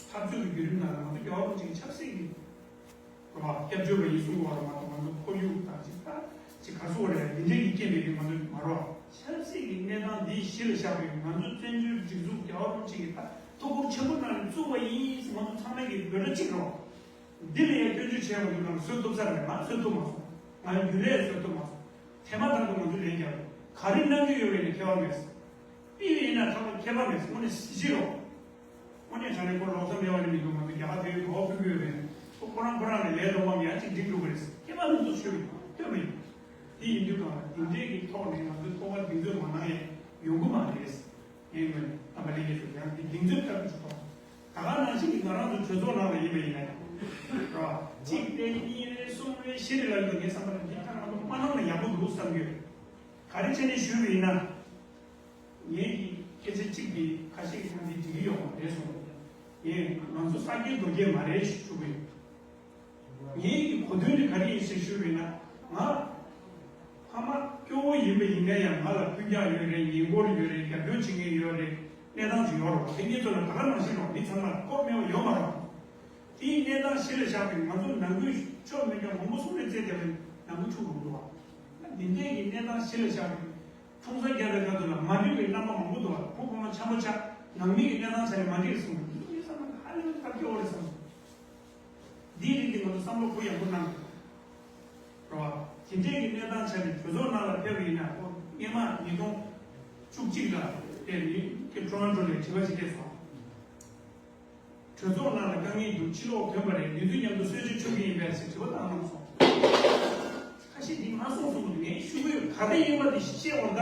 འཐབ་རྩོད་ཀྱི་བརྒྱུད་རིམ་ནང་ལ་ང་ཚོ་རྒྱལ་བ་རིན་པོ་ཆེ་གི་ཆབ་སྲིད་ཀྱི་རེད་བ། སྐྱབས་བཅོལ་བ་ཡིན་གསུང་བ་རེད་མ་གཏོགས་ང་ཚོ་ཁོར་ཡུག་དང་ཅིག་ད་ཅིག་ག་སུ་བ་རེད། འདི་འདྲའི་གི་རྐྱེན་པས་ང་ཚོ་མ་རེད་བ། ཆབ་སྲིད་ཀྱི་གནས་སྟངས་འདི་གཞི་ལ་བཞག་པའི་ང་ཚོ་བཙན་བྱོལ་སྒྲིག་འཛུགས་རྒྱལ་བ་རིན་པོ་ཆེ་གིས་ད་ཐུགས་ཁུར་ཆེན་པོ་གནང་ནས་བཙུགས་པ་ཡིན། ང་ཚོ་ཚང་མ་གི་འབོད་སྒྲ་གཅིག་རེད་བ། འདི་ལ་ཡང་སྐྱོན་བརྗོད་བྱས་པ་འདུག་ན་བཟོད་ཐུབ་ས་རེད། ང་བཟོད་ཐུབ་མ་སོང་། ང་རྒྱུན་ལས་བཟོད་ཐུབ་མ་སོང་། ཐེངས་མ་ཐག་ཏུ་ང་ཚོ་ལན་རྒྱབ་རེད། ག་རེ་གནང་གི་ཡོད་པའི་ནས་ཁྱད་པར་མེད། པི་ཡིན་ན་ཁ་པར་ཁྱད་པར་མེད། དངོས་གནས་གཟི་བརྗིད་རོགས། དངོས་གནས་དྲང་གནས་ཁོ་ལོག་ས་མེད་པ་ནི་མི་འདུག་ང་ཚོ་རྒྱ་གར་བོད་ཡིག་གོ་བ་ཕུལ་གི་ཡོད་པས་ཁོ་ཁོ་རང་ཁོ་རང་ལས་ལས་སློབ་མ་མི་ཡང་ཅིག་འགྲིག་འགྲོ་གི་རེད། ཁྱད་པར་མི་འདུག་ཆོས་མི་འདུག་ཐོས་མི་འདུག་དེ་ཡིན་དུས་གང་ལ་འདི་འདྲས་ཀྱི་ཐོག་ནས་ང་ཚོའི་ཐོག་མ་གདེང་ཚོད་མ་གནང་ཡས་ཡོང་གི་མ་རེད། ངས་ངོས་ནས་རྣམ་པ་ལྷན་རྒྱས་ཚོ་ཡང་འདི་གདེང་ཚོད་ལྟར་དུ་ཐོག་ད་ག་ནང་བཞིན་གྱི་ང་རང་ཚོ་གྲོས་ཚོགས་ནང་ལ་ཡིན་པ་ཡིན་ན་ཡང་རེད་བ། གཅིག་རེད། གཉིས་རེད། གསུམ་རེད། བཞི་རེད་ལབ་ཡོད། ངས་བསམ་པ་ལ་འདི་ཁ་ང་ཚོ་མ་གནང་ན་ཡག་པོ་འདུག་བསམ་གྱི་ཡོད། ག་རེ་བྱས་ནས་ཞུས་པ་ཡིན་ན། ངེད་ཀྱི་སྐད་ཆ་གཅིག་གིས་ཁ་ཤས་ཀྱིས་ཀྱང་འདི་འགྲིག་གི་ཡོད་མ་རེད་གསུངས། ངས་ང་ཚོ་ས་སྐྱེས་རྡོ་སྐྱེས་མ་རེད་ཞུ་གི་ཡོད། ངེད་ཀྱི་གོ་དོན་དེ་ག་རེ་ཡིན་ཞེས་ཞུས་པ་ཡིན་ན། ང་ཕ་མ་སྐྱོ་བོ་ཡིན་པ་ཡིན་ན་ཡང་ང་ལ་ཀུན་ཀྱང་ཡོད་རེད། ཉེ་འཁོར་ཡོད་རེད། རྒྱབ་སྐྱོར་བྱེད་མཁན་ཡོད་རེད། གནས་སྟངས་ཅིག་ཡོད་རེད། དེ་ངེད་ཚོ་ལ་ད་ག་ནང་བཞིན་རོགས་མི་ཚང་མ་ལ་སྐོར་མེད་པ་ཡོད་མ་རེད། དེའི་གནས་སྟངས་གཞི་ལ་བཞག་པའི་ང་ཚོ་ནང་ཁུལ་ཕྱོགས་མེད་ཀྱང་མང་པོ་གསུང་རེ་བཙལ་བསྡད་པའི་ནང་ཁུལ་ཆུ་རུང་འདུག་བ། འདི་འདྲས་ཀྱི་གནས་སྟངས་གཞི་ལ་བཞག་པའི་འཁྲུངས་ས་རྒྱབ་པའི་ཁ་ཐུག་ལ་མ་འགྲིག་པའི་རྣམ་པ་མང་པོ་འདུག་བ། བུ་ཕོ་མོ་འཆམ་པོ་ཆགས། ནང་མི་གི་གནས་སྟངས་ཆ་ནས་མ་འགྲིག་གསུངས། འདི་ཚོ་ངའི་བསམ་པ་ཧ་ལས་པའི་ཐབས་སྐྱོ་བོ་རེད་བསམ་སོང་། འདིའི་རིགས་འདི་ང་ཚོ་བསམ་བློ་གུ་ཡངས་པོ་གནང་དགོས། རེད་བ། དེ་འདྲས་ཀྱི་གནས་སྟངས་ཆ་ནས་གྲོས་ཚོགས་ནང་ལ་ཕེབས་པ་ཡིན་ན་ཁོ་སྔོན་མ་ཉིས་སྟོང་བཅུ་གཅིག་ལ་དེ་ནི་ཁྱེད་ཊོ་རོན་ཊོ་ནས་དྲི་བ་ཞིག་སླེབས་སོང་། གྲོས་ཚོགས་ནང་ལ་དཀའ་ངལ་འདུག་ཕྱི་ལོགས་ཐོན་པ་རེད། འདི་ཚོའི་མཉམ་དུ་གསོལ་མཆོད་ཆོག་གི་ཡིན་པས་ཟེར་དྲི་བ་བཏང་གནང་སོང་། ཁ་ཤས་འདི་མ་གསུངས་གསུངས་འདུག་ངས་ཞུ་གི་ཡོད། ག་རེ་ཡིན་པ་དེ་ཤེས་འོང་ད།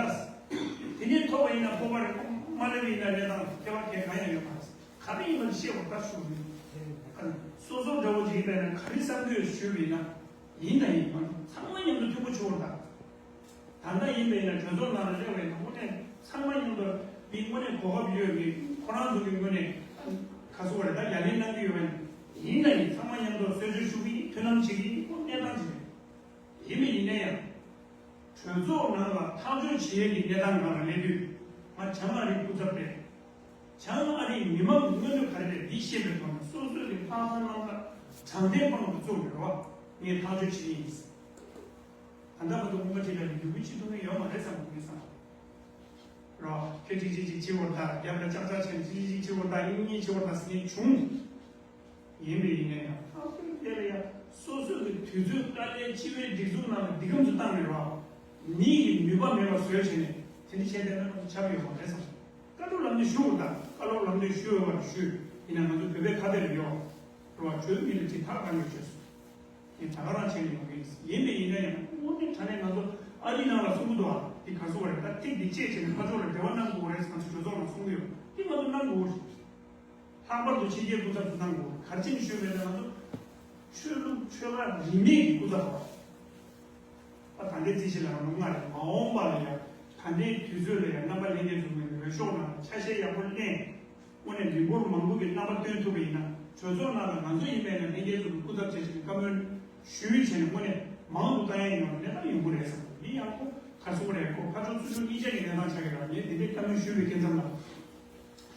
དེ་ནས་ཐོབ་པ་ཡིན་ན་སྤོབས་པ་རེད། མ་སླེབས་པ་ཡིན་ན་གནས་སྟངས་ཁྱད་པར་གང་ཡང་ཡོད་མ་རེད། ག་རེ་ཡིན་པ་ཤེས་པར་ལྟ་ཞུ་གི་ཡིན། སོ་སོ་འདྲ་བོ་ཅིག་ཡིན་པས་ན་ག་རེ་བསམ་གྱི་ཡོད་ཞུས་པ་ཡིན་ན། ཡིན་དང་ཡིན་མ་ཚང་མ་མཉམ་དུ་མཐུན་པོ་བྱུང་བ་དང་། ད་ལྟ་ཡིན་པས་ན་གྲོས་ཚོགས་ནང་ལ་སླེབས་པའི་དངོས་གནས་ཚང་མ་མཉམ་དུ་མི་དངོས་གནས་གོ་སྐབས་ཡོད་མེད་ཁོ་རང་ཚོ་གི་དངོས་གནས་ག་ཚོད་རེ་ད་ཡ་ལན་གནང་གི་ཡོད་པས་ན། ཡིན་དང་ཡིན་ཚང་མ་མཉམ་དུ་གསོལ་མཆོད་ཞུ་གི་ཡིན། མཐུན་ལམ་བྱེད་ཀྱི་ཡིན། ཁོ་གནས་སྟངས་ཅིག་རེད། ཡིན་པ་ཡིན་ན་ཡང་། གྲོས་ཚོགས་ནང་ལ་ཐག་གཅོད་བྱེད་ཡས་ཀྱི་གནས་སྟངས་ནང་ལ་སླེབས་དུས། ང་བྱང་ཨ་རིའི་སྐུ་ཚབ་རེད། བྱང་ཨ་རིའི་མི་མང་གི་མངོན་འདོད་ག་རེ་རེད་འདི་ཤེས་པའི་ཐོག་ནས་སོ་སོའི་གི་ལྷག་བསམ་རྣམ་དག་དྲང་བདེན་དཔང་དུ་བཙུགས་ནས་རོགས་ངས་ཐག་གཅོད་བྱེད་ཀྱི་ཡིན། ད་ལྟ་བར་དུ་སྔོན་མ་ཁྲིད་ལ་ཡོང་རྒྱུ་གི་ཅི་ཐུབ་ཀྱི་ཡོད་མ་རེད་བསམ་གི་ཡིན་བསམ། རོགས་ཁྱོད་ཅིག་ཅིག་ཅིག་བྱེད་བར་ད་རྒྱབ་ལ་ཅག་ཅག་བྱས་ཅིག་ཅིག་ཅིག་བྱེད་བར་ད་ཡིན་ཡིན་བྱེད་བར་ད་ཟེར་ནས་བྱུང་། ཡིན་པས་ཡིན་ན་ཡང་ཐག་གཅོད་དེ་ལ་ཡང་སོ་སོ་གི་དུས་ཚོད་དཀའ་ལས་སྤྱི་བའི་སྒྲིག་འཛུགས་ནང་ལ་འདི་གམ་དུ་བཏང་ནས་རོགས། མི་ཡི་ནུས་པ་མེད་པ་བཟོས་བྱས་ནས་དེ་འདྲ་བྱས་བསྡད་ན་ཁོ་ཆགས་ཡོད་མ་རེད་བསམ། བཀའ་སློབ་ལམ་སྟོན་ཞུ་དགོས་ད། བཀའ་སློབ་ལམ་སྟོན་ཞུ་འོས་པར་ཞུ། ཡིན་ན་ང་ཚོ་བོད་པའི་ཁ་བརྡ་ལ་ཡོད། རོགས་གྲོས་མི་ལ་ཅིག་ཐག་གང་ཡོད་བྱས་སོང་། ངས་ད་ག་རང་བྱས་ནས་ཡོང་གི་ཡིན། ཡིན་པས་ཡིན་ན་ཡང་དངོས་གནས་དྲང་གནས་ང་ཚོ་ཨ་རིའི་ནང་ལ་གསུང་གི་འདུག་ཨ། འདི་ག་སུ་བ་རེད་ད། ཐིག་འདི་བཅད་བྱས་ནས་ཕར་ཕྱོགས་ལ་འབྲེལ་བ་གནང་དགོས་རེད། ང་ཚོ་གྲོས་ཚོགས་ནང་གསུང་གི་ཡོད། འདི་ང་ཚོ་གནང་དགོས་རེད། ལྷག་པར་དུ་ཕྱི་རྒྱལ་སྐུ་ཚབ་ཚོ་གནང་དགོས་རེད། ག་རེ་བྱས་ནས་ཞུས་པས་ན་ང་ཚོ་ཆོས་ལུགས་ཆོལ་ཁ་རིས་མེད་ཀྱི་སྐུ་ཚབ་རེད། ད་ད་ལྟའི་རྩིས་གཞི་ལ་ང་ཚོ་ལྔ་རེད། མ་འོངས་པ་ལ་ཡང་ད་ལྟའི་དུས་ཚོད་ལ་ཡང་རྣམ་པ་ལྷན་རྒྱས་ཚོ་ངོས་ནས་ འོས་ཤོག་ནང་ཆ་ཤས་ཡག་པོ་ལེན། དངོས་གནས་མི་འབོར་མང་པོ་གི་རྣམ་པ་སྟོན་ཐུབ་པ་ཡིན་ན། གྲོས་ཚོགས་ནང་ལ་ང་ཚོ་ཡིན་པས་ན་ལྷན་རྒྱས་ཚོ་གི་སྐུ་ཚབ་བྱས་བྱས་བཀའ་མོལ་ཞུས་བྱས་ནས་དངོས་གནས་མང་དུ་བཏང་ཡ་ཡིན་ཡང་གནས་སྟངས་ཡོང་གི་རེད་བསམ། འདི་ཡང་ཁོ་ག་སོང་རེད། ཁོ་ཕར་ཕྱོགས་ཚུར་ཕྱོགས་གཉིས་ཆ་གི་གནས་སྟངས་ཆགས་ཀྱི་རེད། ངས་འདི་འདྲའི་བཀའ་མོལ་ཞུས་པའི་སྐབས་ཙམ་ལ།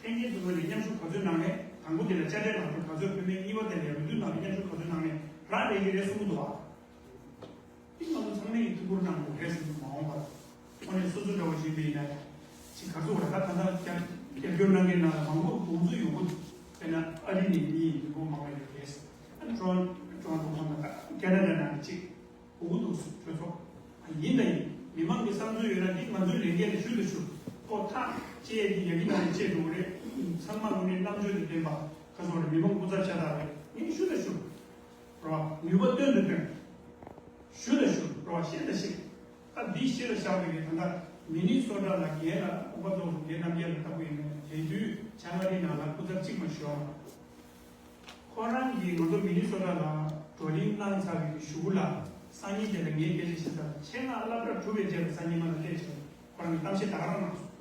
ལྷན་རྒྱས་ཚོ་ངོས་ནས་མཉམ་ཞུགས་ག་ཚོད་གནང་རེད། དང་པོ་འདི་ལ་དཔྱ་ཁྲལ་ལག་འཁྱེར་ག་ཚོད་ཕུལ་མིན། གཉིས་པ་དེ་ལས་འོས་བསྡུ་ནང་ལ་མཉམ་ཞུགས་ག་ཚོད་གནང་རེད། རག་ལས་ཀྱི་རེད་གསུང་གི་འདུག་བ། འདི་ང་ཚོ་ཚང་མས་ཀྱི་ཐུགས་ཁུར་གནང་དགོས་རེད་གསུང་གི་མ་འོངས་པར། དངོས་གནས་སོ་སོ་འདྲ་བོ་ཞིག་ཡིན་པ་ཡིན་ན་ཅིག་ག་ཚོད་རེད། ད་ད་ལྟ་རྒྱབ་རྒྱབ་སྐྱོར་གནང་མཁན་ནང་ལ་མང་པོ་དགོངས་ཚུལ་ཡོང་གི་འདུག་དཔེར་ན་ཨ་རི་ནས་མི་ཡིན་མི་འབོར་མང་བ་ཡོད་རེད། ཨ་ཊོ་རོན་ཊོ་རོན་ཊོ་ཁོངས་ནང་ད་ཁེ་ན་ཌ་ནང་ལ་ཅིག་དགོས་ཀྱི་འདུག་གྲོས་ཚོགས། ཡིན་ད་ཡིན། མི་མང་གི་བསམ་ཚུལ་ཡོད་ན་འདི་ང་ཚོའི་ལས་འགན་ལ་ཞུ་ད་ཞུ། ཨོ་ཐག་བཅད་ཡས་འདི་ཡ་གི་ནང་ནས་བཅད་འགྲོ་གི་རེད། ཚང་མ་དངོས་གནས་རྣམ་དཔྱོད་དང་ལྡན་པ་ག་ཚོད་རེད། མི་མང་སྐུ་ཚབ་ཤ་སྟག་རེད། ངས་ཞུ་ད་ཞུ། རོ། ནུས་པ་སྟོན་ད་སྟོན། ཞུ་ད་ཞུ། རོ། བཤད་ད་བཤད། ད་འདི་གཞི་ལ་བཞག་པའི་གི་ད་ལྟ་མི་ནི་སོ་ཊ་ལ་རྒན་ལ་ཨོ་པ་ཏོ་རྒན་རྣམ་རྒྱལ་ལ་ལྟ་བུ་ཡིན་ན་དེ་དུས་བྱང་ཨ་རིའི་ནང་ལ་སྐུ་ཚབ་གཅིག་མ་ཞུ་བ། ཁོ་རང་གིས་ང་ཚོ་མི་ནི་སོ་ཊ་ལ་བགྲོ་གླེང་གནང་ཚར་བའི་གཞུག་ལ། སང་ཉིན་དེ་ལ་ངས་སྐད་ཆ་བཤད་ཚར། ཆེད་མངགས་སློབ་གྲྭ་གྲུབ་པའི་རྗེས་ལ་སང་ཉིན་མ་ལ་བལྟས་བྱས་ཁོ་རང་གིས་གཏམ་བཤད་ད་ག་རང་གནང་སོང་།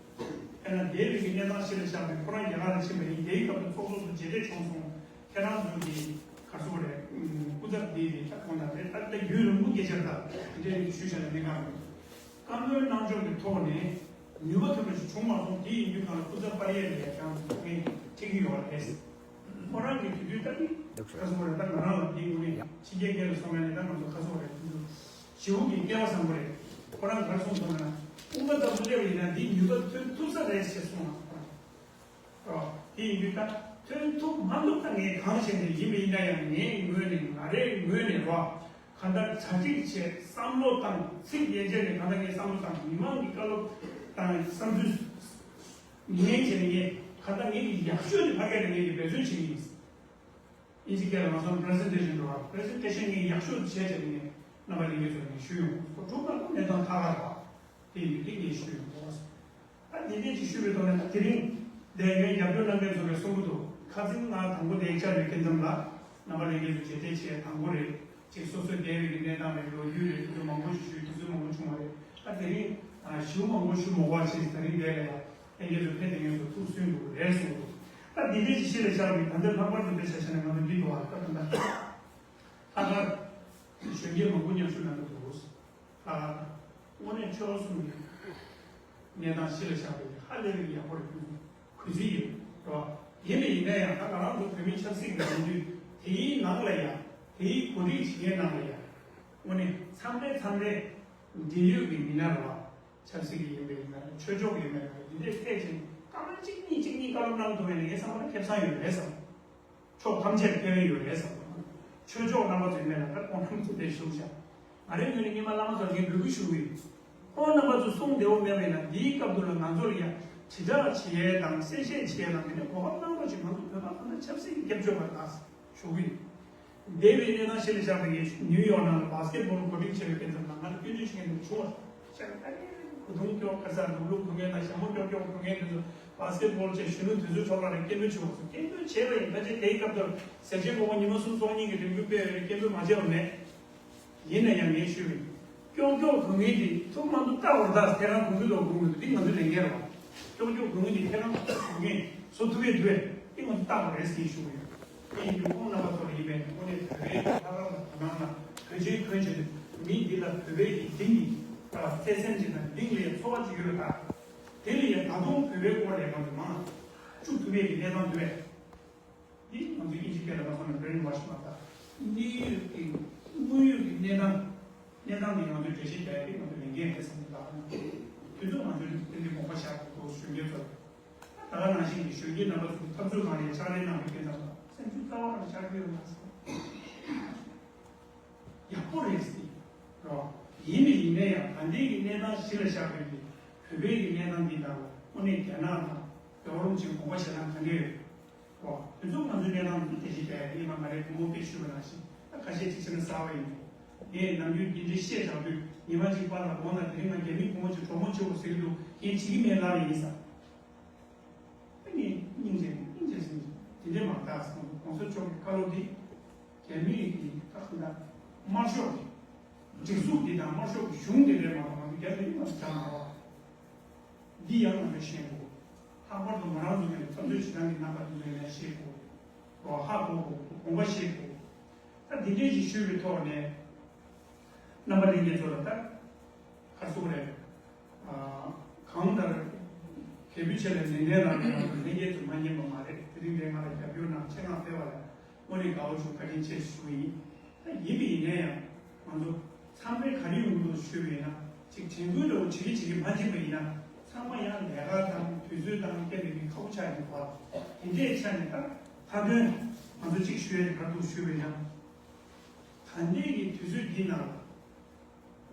དཔེར་ན་འདས་པའི་གི་གནས་སྟངས་གཞི་ལ་བཞག་པའི་ཁོ་རང་རྒྱ་གར་ལ་ཕྱིན་པ་ཡིན། དེའི་སྐབས་དུ་ཚོགས་གཙོ་ཚོ་མཇལ་འཕྲད་བྱུང་སོང་། ཁྱེད་རང་ཚོ་གི་ག་རེ་ཟེར་དགོས་རེད། སྐུ་ཚབ་འདི་རེད། ད་ཁོང་ད་རེད། ད་ལྟ་རྒྱུན་རིང་པོ་སྐད་ཆ་ད་དེ་འདྲའི་ཞུས་བཞག་ན་གནད་འགག་མེད། བཀའ་མོལ་གནང་ཕྱོགས་ཀྱི་ཐོག་ནས་ནུས་པ་ཐོན་པ་ཞིག་བྱུང་མ་སོང་། དེ་ཡིན་དུས་གང་ལ་སྐུ་ཚབ་པར་ཡས་ལ་ཡ་ཀྱང་ངས་ཁྲིད་ཀྱི་ཡོད་རེད། ཁོ་རང་གིས་དེ་དུས་ད་ནི་ག་རེ་ཟེར་དགོས་རེད། ད་ང་རང་ལ་དེའི་ངོས་ནས་ཕྱི་རྒྱལ་སྐད་ལ་སོང་ཡ་ནས་ད་ང་ཚོ་ག་རེ་ཟེར་དགོས་རེད། དེ་ཚོ་ཞེ་པོ་གི་སྐལ་བ་བཟང་པོ་རེད། ཁོ་རང་ག་རེ་གསུངས་སོང་ན། དཔུང་པ་ལྟ་བུ་སླེབས་པ་ཡིན་ན་འདི་ནུས་པ་ཐོན་ཐུབ་ས་རེད་ཅེས་གསུངས་ལ། ཨོ། དེ་ཡིན་དུས་ད་ཐོན་ཐུབ་མ་ཐུབ་ད་ངས་གང་བྱས་ནས་ཡིན་པ་ཡིན་ན་ཡང་ངའི་ངོས་ནས་ང་རའི་ངོས་ནས་རོ། གང་ལྟར་གྲ་སྒྲིག་བྱས་བསམ་བློ་བཏང་། ཚིག་ཡན་ཆད་ནས་གང་ལྟར་ངས་བསམ་བློ་བཏང་། མི་མང་གི་བཀའ་སློབ་དང་བསམ་ཚུལ་ཉན་བྱས་ནས་ངས་གང་ལྟར་ངས་ཡག་ཤོས་དེ་ཕ་གི་ལ་ངས་ཀྱི་འབད་བརྩོན་བྱེད་ཀྱི་ཡིན། དབྱིན་ཇི་སྐད་ལ་མ་སོང་པི་རི་སེན་ཊེ་ཤན་འགྲོ་བ། པི་རི་སེན་ཊེ་ཤན་ངས་ཡག་ཤོས་བྱས་བྱས་ནས་རྣམ་པ་ལྷན་རྒྱས་ཚོར་ངས་ཞུས་ཡོང་། ཁོ་གྲུབ་པ་གནས་སྟངས་ཁག་ཁག་རེད་བ། དེ་ཡིན་དུས་ངས་ཞུས་ཡོང་། ད་དེ་འདྲས་ཅིག་ཞུས་པའི་ཐོག་ནས་ད་དེ་རིང་འདས་ངས་རྒྱབ་སྐྱོར་གནང་མཁན་ཚོ་གས་གསུང་གི་འདུག་ཁ་སང་ང་དང་པོ་དེ་བཅར་བའི་སྐབས་ཙམ་ལ་རྣམ་པ་ལྷན་རྒྱས་ཚོ་མཇལ་འཕྲད་བྱས་དང་པོ་རེད། ཅིག་སོ་སོའི་འདས་པའི་གི་གནས་སྟངས་རེད། ལོ་རྒྱུས་རེད། དེ་ཚོ་མང་པོ་ཞིག་ཞུས། དུས་ཚོད་མང་པོ་བྱུང་བ་རེད། ད་དེ་རིང་ཞུ་མང་པོ་ཞུ་མ་དགོས་པ་བྱས། ད་རིང་འདས་ལ་ཡ་ལྷན་རྒྱས་ཚོ་ཕེབས་བསྡད་མཁན་ཚོ་ཐུགས་སུན་འདུག་རེད་གསུངས་འདུག་ད་འདི་འདྲས་ཅིག་གཞི་ལ་བཞག་པའི་ད་ལྟ་ལྷག་པར་དུ་དཔེ་ཆ་བཞག་ན་ང་ཚོ་འདི་འདུག་ཨ། ད་ད་ལྟ་ལྷག་དཀར་གཞོན་སྐྱེས་མང་པོ་མཉམ་ཞུགས་གནང་གི་འདུག་ལྷག་དཀར་དངོས་གནས་ཆོལ་གསུམ་གྱི་གནས་སྟངས་གཞི་ལ་བཞག་པའི་ཧ་ལས་པའི་ཡག་པོ་རེད། གུས་བརྩི་ཡོད་རེད་བ། ཡིན་པ་ཡིན་ན་ཡང་ད་ང་རང་ཚོ་བོད་མི་ཆབ་སྲིད་ཀྱི་ལམ་དུས་དེའི་ནང་ལ་ཡང་དེའི་གོ་སྒྲིག་བྱེད་མཁན་ནང་ལ་ཡང་དངོས་གནས་མཚམས་རེ་མཚམས་རེ་འབྲེལ་ཡོད་ཀྱི་མི་སྣ་རེད་བ། ཆབ་སྲིད་ཀྱི་ཡིན་པ་ཡིན་ན་རེད། ཆོས་ཕྱོགས་ཀྱི་ཡིན་པ་ཡིན་ན་རེད། འདི་འདྲའི་ཐད་ཅིག་སྐར་མ་གཅིག་གཉིས་གཅིག་གཉིས་བཀའ་སློབ་གནང་ཐུབ་པ་ཡིན་ན་ངའི་བསམ་པར་ཁེ་བཟང་ཡོད་རེད་བསམ། ཕྱོགས་ཐམས་ཅད་ཕན་ཡོན་ཡོད་རེད་བསམ། ཆོས་ཕྱོགས་རྣམ་པ་ཚོའི་སྨན་ལ་ད་ཁོང་རྣམ་ཚོ་དེ་ཞུགས་བཞག་ང་རའི་ངོས་ནས་སྔོན་མ་བླ་མ་ཚོར་ངས་འབོད་སྐུལ་ཞུ་གི་ཡིན། ཁོང་རྣམ་པ་ཚོ་གསུང་བདེ་བོ་མེད་པ་ཡིན་ན་འདིའི་སྐབས་དུ་ལ་ང་ཚོ་ལ་ཡང་དྲིལ་བསྒྲགས་བྱེད་ཡས་དང་གསལ་བཤད་བྱེད་ཡས་དང་དེ་ནས་གོ་སྐབས་གནང་རོགས་བྱེད། ང་ཚོ་བོད་པ་གང་ལ་ཆབ་སྲིད་ཀྱི་སྐྱབས་བཅོལ་བ་དག་ཞུ་གི་ཡིན། འདས་པའི་གནས་སྟངས་གཞི་ལ་བཞག་པའི་ངས་ནིའུ་ཡོག་ནང་ལ་བྷ་སི་ཀེ་ཊི་བྷོལ་གོ་སྒྲིག་བྱས་པའི་དཔེ་མཚོན་ལ་ང་ལ་སྐྱོན་བརྗོད་བྱེད་མཁན་དེ་བྱུང་བ། ཤ་ཨ་རེ། གོས་ཐུང་སྐྱོག་ཁ་སར་ལུག་ལུག་གོན་མཁན་དང་ཞྭ་མོ་སྐྱོག་སྐྱོག་གོན་མཁན་དེ་ཚོ་བྷ་སི་ཀེ་ཊི་བྷོལ་བྱས་གཞོན་ནུ་དེ་ཚོའི་ཕྱོགས་ལ་རེ་སྐད་འབོད་བྱེད་དགོས་སོང་། སྐད་འབོད་བྱས་པ་ཡིན་ཕལ་ཆེར་དེའི་སྐབས་དུ་ཟས་བཅད་འགོག་པ་ཉི་མ་གསུམ་སོ་གཉིས་ཀྱི་རིང་དུ་སྤེལ་བའི་སྐད་འབོད་མ་བྱས་པ་མེད། ཡིན་ན་ཡང་ངས་ཞུས་པ་ཡིན། སྐྱོག་སྐྱོག་གོན་མཁན་དེ་ཐུག་མ་ཐུག་ལྟ་བར་ད་ཐད་ཀར་གོན་གྱི་འདུག་གོན་མི་འདུག་འདི་ང་ཚོའི་ལས་འགན་རེད་བ། སྐྱོག་སྐྱོག་གོན་མཁན་དེ་ཐད་ཀར་གོན་མཁན་བཟོ་ཐུབ་ཡས་འདུག་བས། འདི་ང་ཚོ་ལྟ་དགོས་རེད་ཟེར་ཞུ་གི་ཡོད། དེ་ཡིན་དུས་ཁོང་རྣམ་པ་ཚོ་ལ་ཡིན་པས་དངོས་གནས་བོད་པའི་ལྷག་དཀར་ལ་དོ་སྣང་ལ་བོད་ཆེན་ཁོན་བྱས་ཏེ་མི་འདི་ལ་བོད་པའི་གི་གཏིང་གི་ལ་བརྩེ་སེམས་ཅིག་དང་གཏིང་ལ་ཡ་ཚོར་བ་ཅིག་ཡོད་པ་དང་། དེ་ལ་ཡ་ད་དུང་བོད་པའི་སྐོར་ལས་ཀ་འདི་མང་བཅུག་ཐུབ་པའི་གི་གནས་སྟངས་འདུག་བས། འདི་ང་ཚོའི་དབྱིན་ཇི་སྐད་ལ་མ་སོང་ན་brainwash མ་ད་གནས་ཡུལ་གི་དངོས་ཡོད་ཀྱི་གནས་སྟངས་གནས་སྟངས་འདི་ང་ཚོའི་འགྲེལ་བཤད་རྒྱག་ཡ་དེ་ང་ཚོའི་ལས་འགན་རེད་བསམ་གྱི་འདུག་དུས་ཚོད་ང་ཚོའི་དེ་འདྲའི་དགོངས་པ་བཞག་དགོས་གཞོན་སྐྱེས་ཚོ། ད་ག་ནང་བཞིན་གྱི་གཞོན་སྐྱེས་རྣམ་པ་ཚོས་འཐབ་རྩོད་གང་ལས་ཕྱག་ལས་གནང་བའི་རྐྱེན་ཙམ་ལ་སེམས་ཤུགས་རྩ་བ་རང་ཆག་གི་ཡོད་མ་རེད། ཡག་པོ་རེད་ཟེར་རོ། ཡིན་ནི་ཡིན་ནའི་ཡང་ད་ལྟའི་གི་གནས་སྟངས་གཞི་ལ་བཞག་པའི་གི་བོད་པའི་གི་གནས་སྟངས་འདི་དག་ལ་དངོས་གནས་རྒྱ་ནག་དང་ཡོ་རོབ་ཅིག་དགོངས་པ་བཞེས་སྟངས་ག་འདྲས་ཡོད་རོ། དེ་ཚོ་ང་ཚོའི་གནས་སྟངས་འདི་དེ་བཞིན་བསྡད་ཡིན་མ་ང་རའི་བུ་མོ་དཔེ་ཞུས་པ་ནང་བཞིན་ད་ཁ་ཤས་ཅིག་བྱས་ན་གསར་བ་ཡིན་འདུག་ངས་ནམ་རྒྱུན་འདི་འདྲའི་བཤད་བཞག་དུས་ཉི་མ་གཅིག་པ་ལ་འོ་ན་དེ་རིང་ང་རྒྱ་མི་བུ་མོ་ཅིག་གྲོགས་མོ་བྱེད་དགོས་ཟེར་གྱི་འདུག་ངས་བྱེད་ཀྱི་མེད་ལབ་ཡིན་ས། ཨ་ནི་སྙིང་རྗེ་སྙིང་རྗེ་ཟིན་དེ་འདྲས་མ་གཏོགས་སོང་གོང་ས་མཆོག་གི་བཀའ་སློབ་འདི་རྒྱ་མིའི་གི་ད་ཁོ་ན་དམར་ཤོག་གི་སྒྲིག་འཛུགས་འདི་དང་དམར་ཤོག་གི་གཞུང་འདི་རེད་མ་གཏོགས་ང་ཚོ་རྒྱ་མི་མ་ཚོ་ཅང་མ་རེད་བ། འདི་ཡང་ང་ཚོས་ཤེས་དགོས། ལྷག་པར་དུ་ང་རང་ཚོ་ནས་འཐབ་རྩོད་བྱེད་སྟངས་ཀྱི་རྣམ་པ་དེ་ཚོ་ཡིན་ན་ཤེས་དགོས། རོ་ཧ་གོ་དགོས། དགོངས་པ་བཞེས་དགོས། ད་འདི་འདྲས་ཞིག་ཞུས་པའི་ཐོག་ནས་རྣམ་པ་ལྷན་རྒྱས་ཚོ་ལ་ད་ག་རེ་ཟེར་དགོས་རེད། ཨ། གང་ལྟར་དགེ་བའི་བྱ་ལས་ནན་ཏན་རང་གི་རང་གི་ལྷན་རྒྱས་ཚོ་མ་ཉན་པ་མ་རེད། དེ་རིང་འདིར་ང་ལ་རྒྱབ་སྐྱོར་གནང་། ཆེད་མངགས་ཕེབས་པ་ལ་དངོས་གནས་དགའ་བོ་བྱུང་། བཀའ་དྲིན་ཆེ་ཞུ་གི་ཡིན། ད་ཡིན་པ་ཡིན་ན་ཡང་ང་ཚོ་ཚང་མས་ག་རེ་ཡོང་གི་འདུག་ཞུས་པ་ཡིན་ན། ཅིག་དྲན་སྐུལ་འདྲ་བོ་བྱེད་ཀྱི་བྱེད་ཀྱི་མ་བྱེད་པ་ཡིན་ན། ཚང་མ་ཡང་ལས་ཀ་དང་དུས་ཚོད་དང་སྐད་འབོད་ཀྱི་ཁག་པོ་ཆགས་ཡོང་གི་འདུག་བ། དེ་འདྲའི་ཆ་ནས་ད་མཐའ་དོན་ང་ཚོ་གཅིག་ཞུ་ཡ་དེ་ག་རེ་འདུག་ཞུས་པ་ཡིན་ན། ད་ལྟའི་གི་དུས་ཚོད་འདི་ནང་ལ།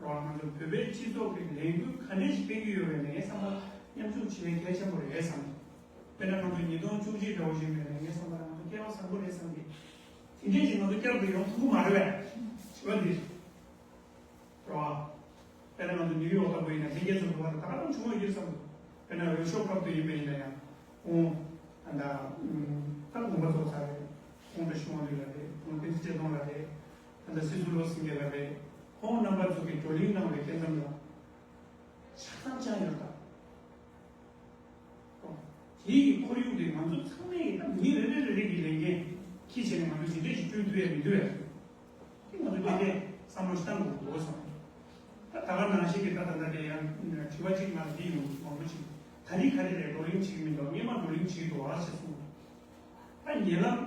རོགས་ང་ཚོ་བོད་པའི་སྤྱི་ཚོགས་ཀྱི་ལས་འགུལ་ག་འདྲ་ཞིག་སྤེལ་གྱི་ཡོད་པའི་ནས་ངས་བསམ་པ་མཉམ་ཞུགས་བྱེད་གལ་ཆེན་པོ་རེད་བསམ། དཔེར་ན་ང་ཚོ་ཉིས་སྟོང་བཅུ་གཅིག་འདྲ་བོ་ཞིག་ཡིན་པའི་ནས་ངས་བསམ་པ་ང་ཚོ་སྐལ་བ་བཟང་པོ་རེད་བསམ་གི། དེ་འདྲས་ཞིག་ང་ཚོ་བསྐྱར་དུ་ཡོང་ཐུབ་ཀྱི་མ་རེད་པས། དྲི་བ་འདི་རེད་བ། དཔེར་ན་ང་ཚོ་ནིའུ་ཡོག་ལྟ་བུ་ཡིན་ན་ལྷན་རྒྱས་ཚོ་འགྲོ་བ་ལ་ད་ག་རང་བྱུང་བ་ཡོད་བསམ་འདུག་དཔེར་ན་འོས་ཤོག་སྐབས་དུ་ཡིན་པ་ཡིན་ན་ཡང་། ཁོང་ད་ལྟ་ད་དགོངས་པ་རྫོགས་ཚར་རེད། ཁོང་ད་ཤུ་མང་ལུས་ལ་རེད། ཁོང་བསྟན་འཛིན་བཀྲས་མཐོང་ལ་རེད། ད་ལྟ་སྲིད་ཟུར་བློ་སེང་གེ་ལ་རེད། ཁོང་རྣམ་པ་ཚོ་གིས་བགྲོ་གླེང་གནང་བའི་སྐབས་ལ་ཆ་ཚང་ཅང་ཡོད་དམ། དེའི་ཁོར་ཡུག་དེ་ང་ཚོ་ཚང་མས་ད་མི་རེ་རེ་རེ་རེ་གི་ལས་འགན་འཁྱེར་བྱས་ནས་ང་ཚོ་ཇི་འདྲས་ཞིག་བསྐྲུན་ཐུབ་ཡ་མི་འདུག་ཡ། དེ་ང་ཚོ་དེ་འདྲས་བསམ་བློ་ཞིག་བཏང་དགོས་འདུག་བསམ། ད་ད་ག་ནང་བཞིན་གྱི་ད་ད་ལྟ་དེ་ཡང་དྲི་བ་གཅིག་ང་ལ་འདི་ཡོང་མང་པོ་ཞིག་ད་རེས་ག་རེ་རེད། བགྲོ་གླེང་བྱེད་ཀྱི་མི་འདུག་སྔོན་མ་བགྲོ་གླེང་བྱེད་ཀྱི་འདུག་ཨ་ཞེས་གསུངས། ད་ཉེ་ལམ་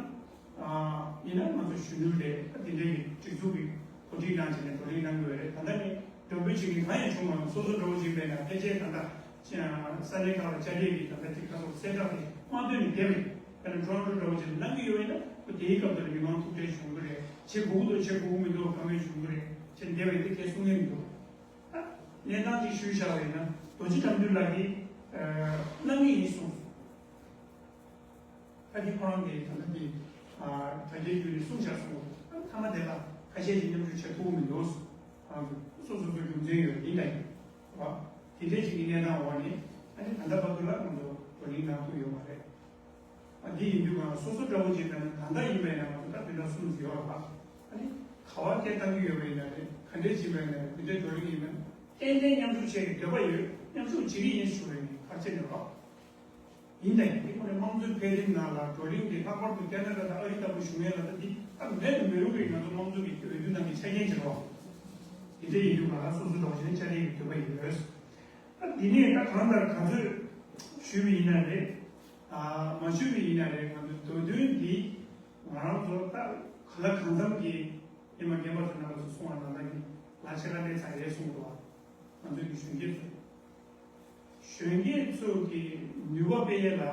ཡིན་ན་ང་ཚོ་གཞོན་ནུ་རེད། ད་དེ་འདྲའི་གི་སྒྲིག་འཛུགས་ཀྱི་གོ་སྒྲིག་གནང་བྱས་ནས་བགྲོ་གླེང་གནང་དགོས་རེད། ད་ལྟ་ནས་མགྲོན་འབོད་བྱེད་མཁན་གང་ཡང་བྱུང་མ་སོང་། སོ་སོ་འདྲ་བོ་ཅིག་མེད་ན་ཕལ་ཆེར་ད་ལྟ་ས་གནས་ཁག་ལ་བཅར་འདྲི་གི་ད་ལྟ་ཅིག་ཁ་སོགས་གསལ་བསྒྲགས་དེ་དམངས་དོན་ནས་བསྡད་པ་ཡིན། ད་ནི་ཊོ་རོན་ཊོ་འདྲ་བོ་ཅིག་ལ་གནང་གི་ཡོད་པ་ཡིན་ན་ཁོ་དེའི་སྐབས་དེར་མི་མང་ཐུག་འཕྲད་བྱུང་གི་རེད། བྱེད་དགོས་ཀྱི་འདུག་བྱེད་དགོས་ཀྱི་མི་འདུག་གང་ཡང་བྱུང་གི་རེད། བྱེད་བསྡད་པ་ཡིན། དེ་ཁས་གསུང་མཁན་མི་འདུག་ད་གནས་སྟངས་ཅིག་ཞུས་བཞག་པ་ཡིན་ན་རྡོ་རྗེ་ལྕམ་དྲུང་ལགས་ཀྱིས་གནང་གི་ཡིན་གསུངས་སོང་། ད་དེ་ཁོ་རང་གིས་ད་ལྟ་དེ་དྲ་རྒྱའི་བརྒྱུད་ནས་གསུངས་བཞག་སོང་། ད་མཐའ་མ་དེ་ལ་ཁ་ཤས་ཀྱིས་མཉམ་ཞུགས་བྱེད་ཐུབ་ཀྱི་མི་འདུག་ཁོ་རང་ཚོ་སོ་སོ་སོ་རྒྱུ་མཚན་ཡོད་ཡིན་ད་ཡིན་བ། དེ་འདྲའི་ཅིག་གི་གནས་སྟངས་འོག་ནས་ཨ་ནི་ད་ལྟ་བར་དུ་ལ་ང་ཚོ་བགྲོ་གླེང་གནང་ཐུབ་ཡོད་མ་རེད། ཨ་དེ་ཡིན་དུས་ང་སོ་སོ་འདྲ་བོ་ཅིག་ད་ནི་ད་ལྟ་ཡིན་པས་ན་ང་ཚོ་ད་དེ་འདྲ་གསུངས་ཡོད་རེད་བ། ཨ་ནི་ག་བ་སྐད་བཏང་གི་ཡོད་པ་ཡིན་ན་རེད། ག་འདྲས་ཅིག་ཡིན་པ་ཡིན་ན་རེད། དེ་འདྲའི་བགྲོ་གླེང་ཡིན་ན་ཏན་ཏན་མཉམ་ཞུགས་བྱེད་ཀྱི་འདོད་པ་ཡོད། མཉམ་ཞུགས་བྱེད་ཀྱི་ཡིན་ཞུ་རེད། ནི་ཕར་ཕྱིན་ནས་རོགས། ཡིན་ད་ཡིན། དེ་ཁོ་ནས་དམངས་གཙོའི་འཕེལ་རིམ་ནང་ལ་བགྲོ་གླེང་དེ་ལྷག་པར་དུ་ཁེ་ན་ཌ་དང་ཨ་རི་ལྟ་བུ་བཞུགས་མཁན་ལ་ད་འདི་ད་མེད་དུ་མི་རུང་བའི་ང་ཚོ་དམངས་གཙོ་གི་འོས་བསྡུ་ནང་གི་ཆ་རྐྱེན་ཅིག་རེད་བ། དེ་འདྲ་ཡིན་དུས་ང་རང་སོ་སོ་འདྲ་བོ་ཞིག་ནས་བཅར་ཡས་ཀྱི་འདོད་པ་ཡོད། ད་འདི་ནས་ད་གང་ལྟར་ག་ཚོད་ཞུས་པ་ཡིན་ན་རེད། ཨ་མ་ཞུས་པ་ཡིན་ན་རེད། ང་ཚོའི་འདོད་འདུན་འདི་ང་རང་ཚོ་ད་ག་ལ་གང་འཚམ་གྱི་ཉི་མ་རྒན་པ་ཚོ་རྣམ་པ་ཚོ་གསུང་བ་ནང་ལྟར་གྱི་ལ་ཆེ་ལ་ལས་ཚ་རེད་གསུང་འདུག་བ། ང་ཚོ་གི་གཞོན་སྐྱེས་ཚོ། གཞོན་སྐྱེས་ཚོ་གི་ནུས་པ་སྤེལ་ཡས་ལ་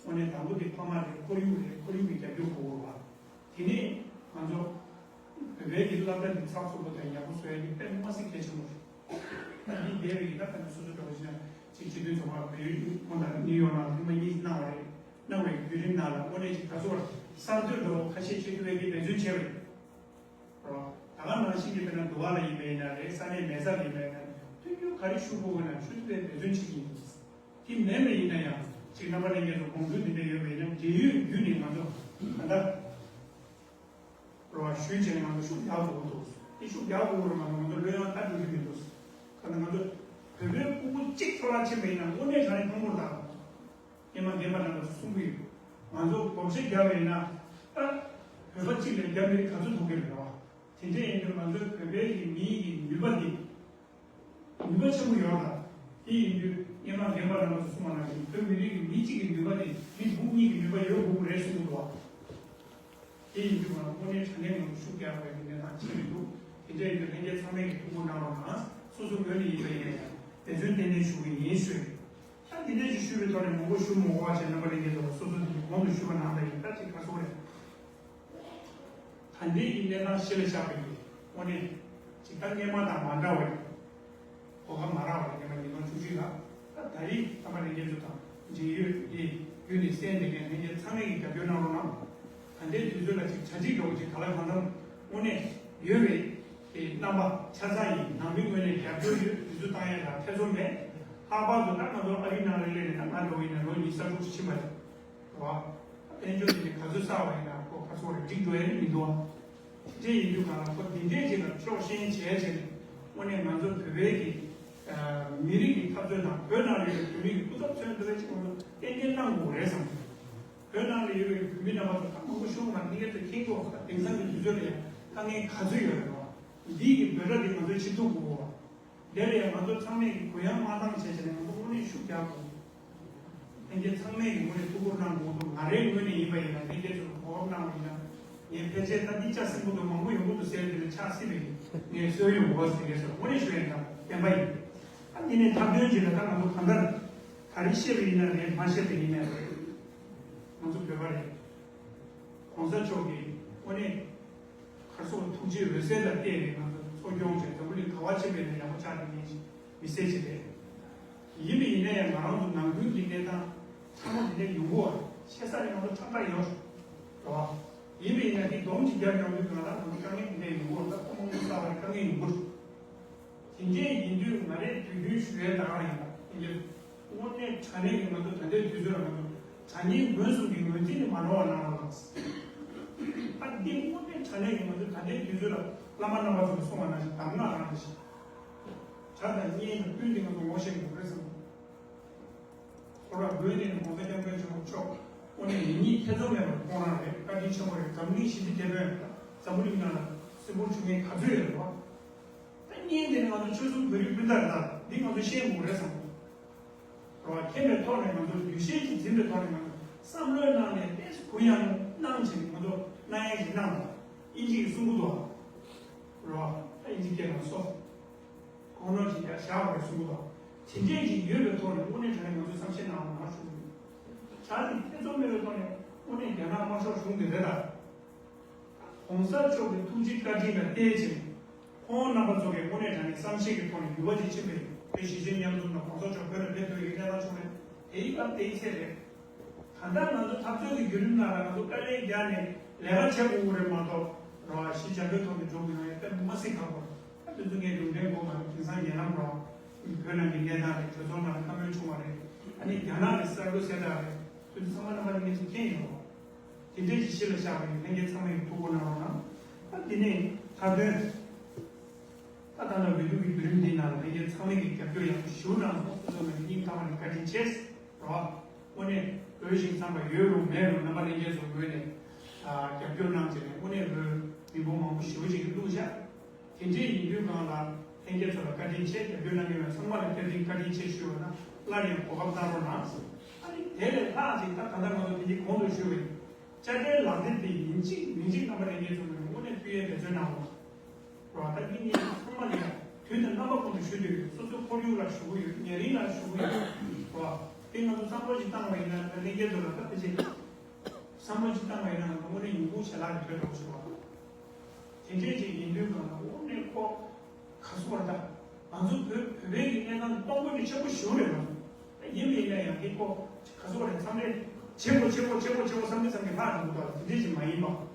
དངོས་གནས་དང་པོ་དེ་ཕ་མ་རེད། ཁོར་ཡུག་རེད། ཁོར་ཡུག་གི་རྒྱབ་སྐྱོར་དགོས་པ། དེ་ནས་ང་ཚོ་བོད་པའི་གི་སློབ་གྲྭ་འདི་ཚགས་ཚུད་པོ་དང་ཡག་པོ་བཟོ་ཡས་དེ་དཔེ་མ་སྲིད་གལ་ཆེན་པོ་རེད། ད་འདི་འདས་པའི་གི་ད་ད་ནི་སོ་སོ་འདྲ་བོ་ཞིག་ན་ཅིག་སྤྱི་མཐུན་ཚོགས་པ་བོད་ཡུལ་ཁོང་དང་ནིའུ་ཡོག་ནང་ཐེངས་མ་གཉིས་གནང་བ་རེད། གནང་བའི་བརྒྱུད་རིམ་ནང་ལ་དངོས་གནས་ཅིག་ད་ཚོར་གསར་གཏོད་འདྲ་བོ་ཁ་ཤས་བྱེད་ཐུབ་པའི་གི་འབད་བརྩོན་བྱས་པ་རེད། རོ། ད་ག་ནང་བཞིན་གྱི་དཔེར་ན་འདུ་བ་ལ་ཡིན་པ་ཡིན་ན་རེད། ས་གནས་མེ་སག་ལ་ཡིན་པ་ཡིན་ན་རེད། མཐུན་འགྱུར་ག་རེ་ཞུ་དགོས་དགོས་ན་ཞུ་ཐུབ་པའི་འབད་བརྩོན་བྱེད་ཀྱི་ཡིན། དེ་མེད་པ་ཡིན་ན་ཡང་ཅིག་རྣམ་པ་ལྷན་རྒྱས་ཚོ་དགོངས་ཚུལ་འདི་འདྲ་ཡོད་པ་ཡིན་ན་འབྲེལ་ཡོད་བརྒྱུད་ནས་ང་ཚོ་ད་ལྟ་རོ་ཞུས་བྱས་ནས་ང་ཚོ་ཤུགས་རྒྱག་དགོས་ཀྱི་འདུག་དེ་ཤུགས་རྒྱག་དགོས་ཀྱི་རེད་མ་གཏོགས་ང་ཚོ་བློས་ཡང་ད་འགྲོ་རྒྱུ་མི་འདུག་ག་ན་ང་ཚོ་བོད་པའི་ཕྲུ་གུ་གཅིག་འཕྲོ་བརླག་ཕྱིན་པ་ཡིན་ན་དངོས་གནས་དྲང་གནས་ཕངས་པོ་རེད་ད། སྔོན་མ་རྒན་པ་རྣམས་ལ་གསུང་གི་ཡོད། ང་ཚོ་བགོ་བཤའ་བརྒྱབ་པ་ཡིན་ན། ད་བོད་པ་གཅིག་ལ་བརྒྱབ་ནས་ག་ཚོད་ཐོབ་ཀྱི་རེད་བ། དེ་འདྲ་ཡིན་དུས་ང་ཚོའི་བོད་པའི་གི་མིའི་གི་ནུས་པ་འདི་ནུས་པ་ཆེན་པོ་ཡོད་ལ། དེ་ཡིན་དུས་སྔོན་མ་རྒན་པ་རྣམས་ལ་གསུང་བ་ནང་བཞིན་བོད་མི་རིགས་ཀྱི་མི་གཅིག་གི་ནུས་པ་དེ་མི་འབུམ་གཉིས་ཀྱི་ནུས་པ་ཡོད་དགོས་ཀྱི་རེད་གསུང་གི་འདུག་བ། དེ་ཡིན་དུས་ང་དངོས་གནས་དྲང་གནས་ངང་ཤུགས་རྒྱག་དགོས་པའི་གནས་སྟངས་ཆགས་ཀྱི་འདུག་དེ་འདྲ་ཡིན་དུས་ལྷན་རྒྱས་ཚང་མས་ཀྱི་ཐུགས་ཁུར་གནང་རོགས་གནང་། སོ་སོ་ངོས་ནས་ཡིན་པ་ཡིན་ན་ཡང་འབད་བརྩོན་ཏན་ཏན་ཞུ་གི་ཡིན་ཞུས། ད་དེ་འདྲ་ཞིག་ཞུས་པའི་ཐོག་ནས་མང་པོ་ཞུ་མི་དགོས་པ་བྱས། རྣམ་པ་ལྷན་རྒྱས་ཚོ་ལ་སོ་སོ་དེ་གོང་དུ་ཞུས་པ་ནང་ལྟར་ཡིན། ད་ཅིག་ག་རེ་ཟེར་དགོས་རེད། ད་ལྟའི་གི་གནས་སྟངས་གཞི་ལ་བཞག་པའི་གི་དངོས་གནས་ཅིག་ད་སྔོན་མ་དང་མ་འདྲ་བའི་གོ་སྐབས་མ་རག་པའི་སྔོན་མ་ཉིས་སྟོང་བཅུ་གཅིག་ལ། ད་ད་རེས་རྣམ་པ་ལྷན་རྒྱས་ཚོ་དང་འབྲེལ་ཡོད་དེ་བརྒྱུད་ནས་གསན་བསྡད་མཁན་ལྷན་རྒྱས་ཚང་མས་ཀྱི་རྒྱབ་སྐྱོར་གནང་རོགས་གནང་། ད་ལྟའི་དུས་ཚོད་ལ་ཅིག་གྲ་སྒྲིག་འདྲ་བོ་ཅིག་ག་ལ་གང་འཚམ་དངོས་གནས་ཡོད་པའི་དེ་རྣམ་པ་ཆ་ཚང་ཡིན། ནང་མི་ངོས་ནས་རྒྱབ་སྐྱོར་ཡོད། དུས་ཚོད་བཏང་ཡས་ལ་ཐེ་ཚོམ་མེད། ལྷག་པར་དུ་ད་ང་ཚོ་ཨ་རིའི་ནང་ལ་སླེབས་ནས་ད་ང་འདྲ་བོ་ཡིན་ན་ལོ་ཉི་ཤུ་རྩ་དྲུག་ཕྱིན་པ་རེད་བ། དཔལ་འབྱོར་དེ་ནི་ག་ཚོད་བསགས་པ་ཡིན་ན་ཁོ་ཁ་སོ་རེ་འགྲིག་འགྲོ་ཡ་ནི་མི་འདུག་བ། དེ་འདྲ་ཡིན་དུས་གང་ལ་ཁོ་དེ་འདྲའི་ཅིག་ལ་ཕྱོགས་ཞེན་བྱས་བྱས་ནས་དངོས་གནས་ང་ཚོ་བོད་པའི་གི་ མི་རིགས་ཀྱི་འཐབ་རྩོད་དང་བོད་ནང་ལ་ཡོད་པའི་བོད་མི་གི་སྐུ་ཚབ་མཚོན་འདི་འདྲ་ཅིག་ང་ཚོ་གཏན་འཁེལ་གནང་དགོས་རེད་བསམ་གྱི་འདུག་བོད་ནང་ལ་ཡོད་པའི་བོད་མི་རྣམ་པ་ཚོ་ད་མང་པོ་ཤོང་ན་འདི་གའི་ཚོ་མཁྱེན་གྱི་ཡོད་ད། དེང་སང་གི་དུས་ཚོད་ལ་ཡང་དཀའ་ངལ་ག་ཚོད་ཡོད་རེད་བ། འདིའི་གི་འབོད་སྒྲ་འདི་ང་ཚོས་ཅིག་ཐུག་དགོས་བ། དེ་ལ་ཡང་ང་ཚོ་ཚང་མས་ཀྱི་གུ་ཡངས་མ་བཏང་བྱས་བྱས་ནས་ང་ཚོ་དངོས་གནས་ཤུགས་རྒྱག་དགོས། ལྷན་རྒྱས་ཚང་མས་ཀྱི་ངོས་ནས་ཐུགས་ཁུར་གནང་དགོས་འདུག་ང་རའི་ངོས་ནས་ཡིན་པ་ཡིན་ན་ལྷན་རྒྱས་ཚོར་གོ་སྐབས་གནང་བ་ཡིན་ན་ངས་ཕལ་ཆེར་ད་འདི་ལྕགས་སྲིན་པོ་དང་མང་པོ་ཡོང་གི་འདུག་ཟེར་དེ་ལ་ཆགས་སྲིད་པ་ཡིན། ངས་གསོལ་ཡོང་གོ་ཟེར་གས་སོ་དངོས་གནས་ཞུ་ཡིན་ད་བདེན་པ་ཡིན། ད་འདི་ནས་ཐབས་འདོན་བྱེད་ལ་ད་ང་ཚོ་གང་ལྟར་ག་རེ་བཤད་པ་ཡིན་ན་རེད་མ་བཤད་པ་ཡིན་ན་རེད། ང་ཚོ་བོད་པ་རེད། གོང་ས་མཆོག་གིས་དངོས་གནས། གར་སོགས་ཐུགས་རྗེའི་འོད་ཟེར་ལ་བརྟེན་ནས་ང་ཚོ་འཚོ་སྐྱོང་བྱས་འཛམ་བུ་གླིང་ག་བ་ཕྱིན་པའི་ནས་ཡག་པོ་ཆགས་ཀྱི་མེད་ཅིག་མི་སྲིད་ཅིག་རེད། ཡིན་པ་ཡིན་ན་ཡང་ང་རང་ཚོ་ནང་ཁུལ་གྱི་གནས་སྟངས་ཚང་མ་དེ་འདྲ་ཡོང་གི་ཡོད་རེད། ཤེས་ས་རེད་ང་ཚོ་ཁྲག་ཁྲག་ཡོད་རེད་བ། ཡིན་པ་ཡིན་ན་དེ་སྡོམ་གཅིག་རྒྱབ་ཡོང་དུས་ང་རང་ཚོ་དཀའ་ངལ་དེ་འདྲ་ཡོང་གི་ཡོད་རེད། ད་ཁོ་མང་པོ་བསགས་པ་རེད་དཀའ་ངལ་ཡོང་གི་རེད། དེ་འདྲས་ཡིན་དུས་ང་རས་དུས་རྒྱུན་ཞུ་ཡས་ད་ག་རང་ཡིན་པ་ཡིན་དུས། དངོས་གནས་དྲང་གནས་ཀྱི་ང་ཚོ་ད་ལྟའི་དུས་ཚོད་ལ་ང་ཚོ་དྲ་བརྙན་མགོན་གསུམ་གྱི་ངོས་འཛིན་དེ་མ་འགྲོ་བ་གནང་རོགས་གནང་། ཨ་འདི་དངོས་གནས་དྲང་གནས་ཀྱི་ང་ཚོ་ད་ལྟའི་དུས་ཚོད་ལ་བླ་མ་རྣམ་པ་ཚོ་གིས་གསུངས་པ་ནང་བཞིན་གདམས་ངག་རང་རེད་ཤག་བྱ་དང་བརྙན་དང་སྤུན་དེ་ང་ཚོ་ངོ་ཤེས་དགོས་རེད་བསམ། ཁོ་ར་དགོན་ནས་ནི་༸གོང་ས་༸སྐྱབས་མགོན་ཆེན་པོ་མཆོག་དངོས་གནས་ཡིན་གཉིས་ཐེ་ཚོམ་མེད་པར་ཁོང་རང་རེད། བཀའ་དྲིན་ཆེན་པོ་རེད། འཛམ་གླིང་ཞི་བདེ་དེད་དཔོན་རེད། འཛམ་བུ་གླིང་ནང་ལ་སྲིད་ཕུང་བྱུང་མཁན་ག་ཚོད་ཡོད་རེད་བ། ད་བརྙན་དེ་ནི་ང་ཚོ་ཆོལ་གསུམ་བོད་རིགས་སྤུན་ཟླ་རེད། ད་འདི་ང་ཚོ་ཤེས་དགོས་རེད་བསམ། རེད་བ། མཁྱེན་པའི་ཐོག་ནས་ང་ཚོ་འདུ་ཤེས་ཀྱི་འཛིན་པའི་ཐོག་ནས་ང་ཚོ་བསམ་བློའི་ནང་ནས་ཏོག་ཙམ་གུ་ཡངས་གནང་བྱས་ང་ཚོ་གནང་ཡས་ཀྱི་གནང་བ། ཨིན་ཇི་ཡིས་གསུང་གི་འདུག་བ། རེད་བ། ད་ཨིན་ཇི་སྐད་ནང་སོ། གོང་ནོར་གྱི་ཡར་བཞག་པ་རེད་གསུང་གི་འདུག་བ། དེ་འདྲས་ཀྱི་ཡོད་པའི་ཐོག་ནས་དངོས་གནས་དྲང་གནས་ང་ཚོས་བསམ་ཤེས་གནང་བ་མ་བྱུང་། བྱ་དེ་ཐེ་ཚོམ་མེད་པའི་ཐོག་ནས་དངོས་གནས་རྒྱ་ནག་དམར་ཤོག་གཞུང་དེ་རེད་ད། གོང་ས་མཆོག་གི་ཐུགས་རྗེ་བཀའ་དྲིན་ལ་བརྟེན་ཕྱིན། ཁོང་རྣམ་པ་ཚོ་གིས་དངོས་གནས་དྲང་གནས་བསམ་ཤེས་ཀྱི་ཐོག་ནས་འགྱུར་བ་ཅིག་ཕྱིན་པ་ཡིན། བོད་གཞིས་བྱེས་མཉམ་འཛོམས་དང་གོང་ས་མཆོག་བོད་ལ་ཕེབས་ཐུབ་ཡག་གི་གནས་སྟངས་བྱུང་རེད། དེ་ཡི་སྐབས་དེའི་ཚེ་རེད། ད་ལྟ་ང་ཚོ་འཐབ་རྩོད་ཀྱི་བརྒྱུད་རིམ་ནང་ལ་ང་ཚོ་དཀའ་ལས་བརྒྱབ་ནས་ལས་ཀ་བྱེད་དགོས་ཀྱི་རེད་མ་གཏོགས། རེད་བ། ཞི་འཇམ་པོའི་ཐོག་ནས་འགྲོ་དགོས་ཡག་ཡང་དཔེ་མི་སྲིད་ཁག་པོ་རེད། ད་དེ་ཚོ་ངས་ལུང་འདྲེན་དགོས་མ་རེད། དེང་སང་ཉེ་ལམ་རེད་བ། བོད་ནང་གི་གནས་སྟངས་རེད། གྲོས་ཚོགས་ནང་ལ་བཀའ་མོལ་བྱུང་བ་རེད། ཨ་ནི་རྒྱ་ནག་གི་གསར་འགོད་གསལ་བསྒྲགས་རེད། དེ་ཚོ་ཚང་མ་རྣམ་པ་ལྷན་རྒྱས་ཚོ་མཁྱེན་ཡོད་རེད་བ། དེ་འདྲའི་ཅིག་གཞི་ལ་བཞག་པ་ཡིན། ལྷན་རྒྱས་ཚང་མས་ཐུགས་ཁུར་གནང་རོགས་གནང་། ད་འདི་ནས་མཐའ་དོན། ད་ད་ལྟ་འོས་བསྡུ་གི་བརྒྱུད་རིམ་འདིའི་ནང་ལ་ལྷན་རྒྱས་ཚང་མས་ཀྱི་རྒྱབ་སྐྱོར་ཡག་པོ་ཞེ་པོ་གནང་སོང་། སོ་སོ་ནས་སྙིང་ཐག་པ་ནས་བཀའ་དྲིན་ཆེ། རེད་བ། དངོས་གནས་འོས་ཤིང་འཚམས་པ་ཡོད་རུང་མེད་རུང་རྣམ་པ་ལྷན་རྒྱས་ཚོ་ངོས་ནས་རྒྱབ་སྐྱོར་གནང་བྱས་ནས་དངོས་གནས་འོས་མི་འབོར་མང་པོ་ཞེ་པོ་ཅིག་གིས་བླུགས་བཞག་དེ་འདྲའི་ཡིན་དུས་སྒང་ལ་ལྷན་རྒྱས་ཚོ་ལ་བཀའ་དྲིན་ཆེ། རྒྱབ་སྐྱོར་གནང་མཁན་ཚང་མ་ལ་བཀའ་དྲིན་བཀའ་དྲིན་ཆེ་ཞུ་བ་དང་སླར་ཡང་གོ་སྐབས་གནང་རོགས་གནང་། ཨ་ནི་དེ་ལས་ལྷག་ཅིག་ད་ད་ལྟ་ང་ཚོ་དེ་འདྲའི་གོང་དུ་ཞུས་པ་ཡིན། དཔྱ་ཁྲལ་ལག་དེབ་དེ་ཡིན་གཅིག་མིན་གཅིག་རྣམ་པ་ལྷན་རྒྱས་ཚོ་ནས་དངོས་གནས་ཕུལ་ཡས་འབད་བརྩོན་གནང་རོགས། རེད་བ། ད་འདི་གཉིས་ཚང་མ་ལ་ཡང་དུས་དང་རྣམ་པ་ཀུན་ཏུ་ཞུ་འདོད་ཡོད། སོ་སོའི་ཁོར་ཡུག་ལ་ཞུ་གི་ཡོད། ཉེ་རིང་ལ་ཞུ་གི་ཡོད། རེད་བ། དེ་ང་ཚོ་བསམ་བློ་ཞིག་བཏང་བ་ཡིན་ན་ད་ལྷན་རྒྱས་ཚོ་ལ་ད་ཕལ་ཆེར་བསམ་བློ་ཞིག་བཏང་བ་ཡིན་ན་ང་ཚོ་དངོས་གནས་ཡོང་ཁུངས་ཞལ་ལག་གི་དོད་འགྲོ་ཞུ་བ། དེ་འདྲས་ཅིག་ཡིན་དུས་གང་ལ་དངོས་གནས་ཁོ་ག་སོ་བར་ད་ང་ཚོ་བོད་བོད་པའི་གི་གནས་སྟངས་དཔང་པོ་ནི་ཆེན་པོ་ཞེ་པོ་རེད། ང་ཚོ་ཡིན་མིན་ཡིན་ན་ཡང་དེ་ཁོ་ག་སོ་བར་མཚམས་རེ་ཆེ་པོ་ཆེ་པོ་ཆེ་པོ་ཆེ་པོ་བསམ་གི་བསམ་གི་ལྷག་འགྲོ་གི་འདུག་དེ་འདྲས་ཅིག་མ་ཡིན་པ།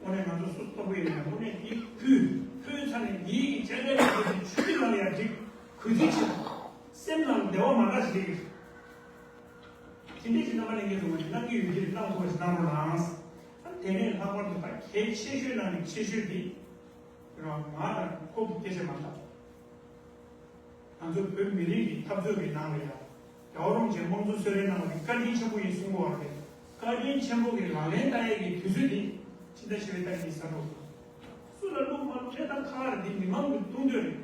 དངོས་གནས་ང་ཚོ་སུ་ལྟ་བུ་ཡིན་ན་དངོས་གནས་འདི་ཕུལ་ཕུལ་ཚར་ནས་འདིའི་གི་བཅར་འདྲ་ཡོད་པའི་ཆུ་ཚོད་ནང་ལ་ཡང་འགྲིག་གུས་བརྩི་ཆེ། སེམས་ནང་བདེ་བ་མ་འདྲ་ཞིག་སླེབས་ཀྱི་རེད། དེ་འདྲའི་ཞིག་རྣམ་པ་ལྷན་རྒྱས་ཚོ་ང་ཚོས་གནང་གི་ཡོད་ཀྱི་རེད། གནང་ཐུབ་པ་ཞིག་གནང་རོགས་གནང་། ཨ་དེ་ནས་ལྷག་པར་དུ་ད་གལ་ཆེ་ཤོས་ནང་ནས་ཆེ་ཤོས་འདི་རང་ང་དང་ཁོ་གི་སྐད་ཆ་མ་གཏོགས། ང་ཚོ་བོད་མི་རིགས་ཀྱི་འཐབ་རྩོད་ཀྱི་ནང་ལ་ཡང་རྒྱལ་བ་རིན་པོ་ཆེ་དམངས་གཙོ་གསོལ་རས་གནང་བ་དེ་བཀའ་དྲིན་ཆེན་པོ་ཡིན་གསུང་གི་ཡོད་རེད། བཀའ་དྲིན་ཆེན་པོ་གི་ལག་ལེན་བསྟར་ཡས་ཀྱི་དུས་ཚོད་དེ་ཕྱི་ཟླ་བཞི་པའི་ཏ་རིག་གི་གཟའ་ཕུར་བུ། སུ་ལ་བླུགས་མ་བླུགས་དེ་ད་ཁག་རེད། འདི་མི་མང་གི་གཏོང་འདོད་རེད། རེད་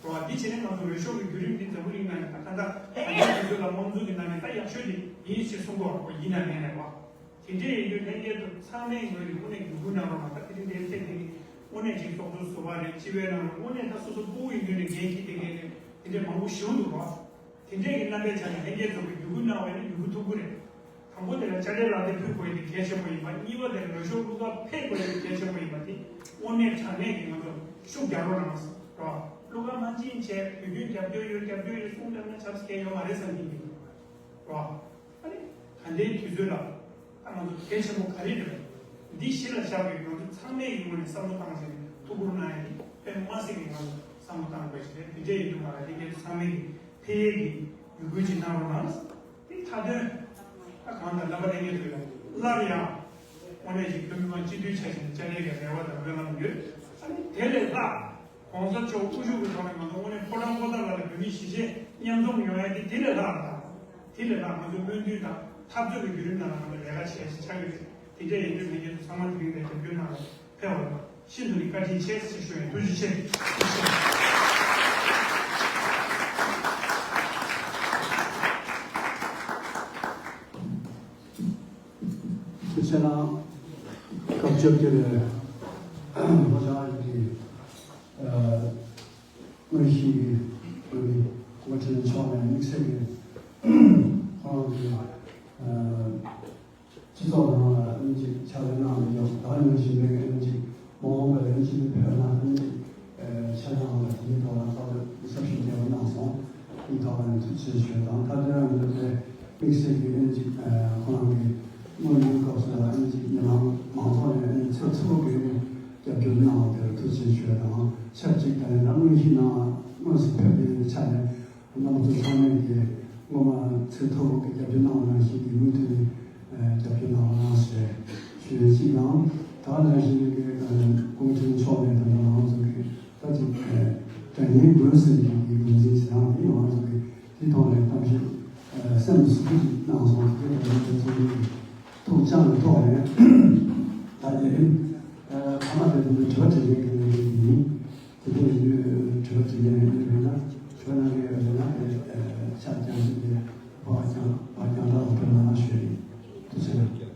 བ། འདི་བྱས་ནས་ང་ཚོ་འོས་ཤོག་གི་བརྒྱུད་རིམ་འདི་འཛམ་བུ་གླིང་ནང་ནས་ད་ད་ལྟ་ད་ལྟའི་དུས་ཚོད་ལ་དམངས་གཙོ་གི་ནང་ནས་ད་ཡག་ཤོས་དེ་ཡིན་ཞེས་གསུང་གི་ཡོད་རེད་པ། ཡིན་ན་མིན་རེད་པ། དེ་འདྲས་ཡིན་དུས་ལྷན་རྒྱས་ཚོ་ཚང་མའི་ངོས་ནས་དངོས་གནས་བརྒྱུད་སྐུལ་གནང་རོགས་གནང་། ད་དེ་རིང་འདིར་ཕེབས་དེ་ནི་དངོས་གནས་ཅིག་ཚོགས་གཙོ་ཟུར་པ་རེད། སྤྱི་པའི་ནང་ལ་དངོས་གནས་ད་སོ་སོ་སྤུ་གུ་ཡིན་དུས་ནས་འགན་འཁྱེར་ཏེ་འགན་ནས་དེ་འདྲས་མང་པོ་ཞིག་འདུག་རོགས། དེ་འདྲས་ཀྱི་རྣམ་པའི་ཆ་ནས་ལྷན་རྒྱས་ཚོ་གིས་བརྒྱུད་སྐུལ་གནང་བ་ཡིན་ན་བརྒྱུད་སྐུལ་ཐུབ་ཀྱི་རེད། དང་པོ་དེ་ལ་དཔྱ་ཁྲལ་ལག་དེབ་ཕུལ་དགོས་ཡ་དེ་གལ་ཆེན་པོ་ཡིན་པ། གཉིས་པ་དེ་ལ་འོས་ཤོག་བླུག་ག་ཕེབས་དགོས་ཡ་དེ་གལ་ཆེན་པོ་ཡིན་པ། དེ་དངོས་གནས་དྲང་གནས་ཀྱི་ང་ཚོ་ཤུགས་རྒྱག་རོགས་གནང་རོགས། བླུག་ག་མ་ཕྱིན་བྱས་དུས་རྒྱུན་རྒྱབ་སྐྱོར་ཡོད་རྒྱབ་སྐྱོར་ཡོད་གསུངས་བསྡད་ན་ཆབ་སྲིད་ཡོད་མ་རེད་བསམ་གྱི་ཡིན། རོགས། ཨ་ནི་ད་ལྟའི་དུས་ཚོད་ལ་ད་ང་ཚོ་གལ་ཆེན་པོ་ག་རེ་རེད། འདི་གཞི་ལ་བཞག་པའི་ང་ཚོ་ཚང་མས་ཡིན་ངོས་ནས་བསམ་བློ་བཏང་བྱས་ནས་ཐུགས་ཁུར་གནང་ཡ་དེ་དཔེ་མ་སྲིད་ཀྱི་ང་ཚོ་བསམ་བློ་བཏང་དགོས་ཞིག་རེད། དེ་འདྲ་ཡིན་དུས་ང་ལ་དེ་གའི་ཚང་མས་ཀྱི་ཕེབས་ཡས་ཀྱི་འབོད་སྐུལ་ཅིག་གནང་རོགས་གནང་། དེ་མཐའ་དོན་ད་གང་ལྟར་རྣམ་པ་ལྷན་རྒྱས་ཚོ་ལ་སླར་ཡང་དངོས་གནས་ཀྱི་བོད་མི་མང་སྤྱི་འཐུས་ཆ་བཞག་ནས་དཔྱ་ཁྲལ་གྱི་རེ་བ་དང་སྨོན་ལམ་ཡོད། ཨ་ནི་དེ་ལས་ལྷག ༸གོང་ས་མཆོག་དབུ་བཞུགས་ཀྱི་ཐོག་ནས་ང་ཚོ་དངོས་གནས་ཕོ་བྲང་པོ་ཏཱ་ལ་ལ་བོད་མི་གཞིས་བྱེས་མཉམ་འཛོམས་ཡོང་ཡ་དེ་དེ་ལས་ལྷག་ལ་དང་། དེ་ལས་ལྷག་ང་ཚོའི་སྨོན་འདུན་དང་འཐབ་རྩོད་ཀྱི་བརྒྱུད་རིམ་ནང་ལ་ང་ཚོ་ལས་ཀ་བྱས་ཤིག་ཆགས་ཡོད་རེད། དེ་འདྲ་ཡིན་དུས་ང་ཚོ་ཚང་མ་དེ་རིང་ནས་རྒྱབ་སྐྱོར་གནང་རོགས། ཕེབས་པར་ཤིན་ཏུ་ནས་བཀའ་དྲིན་ཆེ་ཞེས་ཞུ་ཡིན། ཐུགས་རྗེ་ཆེ། ཐུགས་རྗེ་ཆེ། ཐུགས་རྗེ་ཆེ་གནང་། སྐབས་བཅོ་བརྒྱད་པའི་ལྷོ་བྱང་རིགས་ཀྱི་དངོས་གཞིའི་དབུ་མའི་གོ་སྒྲིག་མཆོག་ནས་དམིགས་བསལ་གྱི་ཁོང་གི་སྤྱི་ཚོགས་ནང་ལ་ཨ་ནི་ཅིག་ཕྱག་ལས་གནང་མི་ཡོད། ད་ནང་བཞིན་པའི་ཨ་ནི་ཅིག་མ་འོངས་པར་ཨ་ནི་ཅིག་བོད་ནང་ཨ་ནི་ཅིག་ཕྱག་གནང་བ་དེའི་ཐོག་ལ་ཁ་པར་ཟབ་ཞིང་རྒྱས་པ་གནང་སོང་། དེའི་ཐོག་ལ་ཐུགས་རྗེ་ཆེ་ཞུ་དང་། ད་དེ་རང་མི་འདུག་པའི་དམིགས་བསལ་གྱི་ཨ་ནི་ཅིག་ཁོང་རང་གི་དངོས་ཡོད་སྐབས་སུ་ལ་ཨ་ནི་ཅིག་མི་མང་མང་ཚོགས་ནས་ཨ་ནི་ཚོད་ཚོད་དགོས་ནས་རྒྱབ་སྐྱོར་གནང་བ་དེར་ཐུགས་རྗེ་ཆེ་ཞུ་དང་། ཆབས་ཅིག་ད་ནི་ད་དངོས་གཞི་ནང་དངོས་སུ་ཕེབས་པའི་ཆ་ནས། རྣམ་པ་ཚོ་ཚང་མས་ཀྱི་སྔོན་མ་ཚེ་ཐོག་གི་རྒྱབ་སྐྱོར་གནང་བ་ནང་བཞིན་གྱི་མུ་མཐུད་ནས་རྒྱབ་སྐྱོར་གནང་རོགས་གནང་ཞེས་ཞུ་ཡ་གཅིག་དང་། ད་ནང་བཞིན་གྱི་གུང་ཁྲན་མཆོག་ནས་ད་ལྟ་ང་ཚོ་གི་ད་ཅིག་དགྲ་གཉེན་རྒོད་ཟེར་གྱི་ངོས་འཛིན་བྱེད་སྟངས་དེ་ང་ཚོ་གི་དེ་ཐོག་ནས་གཏམ་བཤད་སེམས་སུ་ཅིག་གནང་སོང་། དེ་ག་ནང་བཞིན་ཚོགས་འདུ་གི་ཐུགས་བཅངས་པའི་ཐོག་ནས་ད་དེ་རིང་ཨ་མ་དེ་ཚོ་དྲི་བ་དྲིས་ལན་གྱི་ལས་འགུལ་ཡིན། དེ་འདྲ་ཡིན་དུས་དྲི་བ་དྲིས་ལན་ཡིན་པས་ན་དྲི་བ་གནང་གི་ཡོད་པས་ན་དེ་ཕྱག་རྒྱང་ཞིག་དེ་ཕོ་བ་རྒྱང་བ་རྒྱང་ཐག་ལ་ཕེབས་གནང་ཞུ་ཡིན། ཐུགས་རྗེ་ཆེ།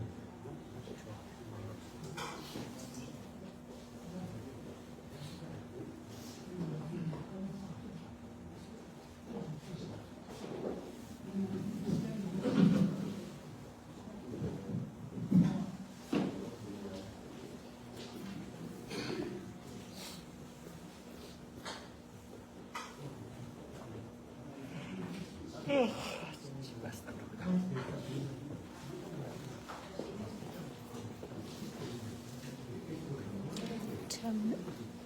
Ten.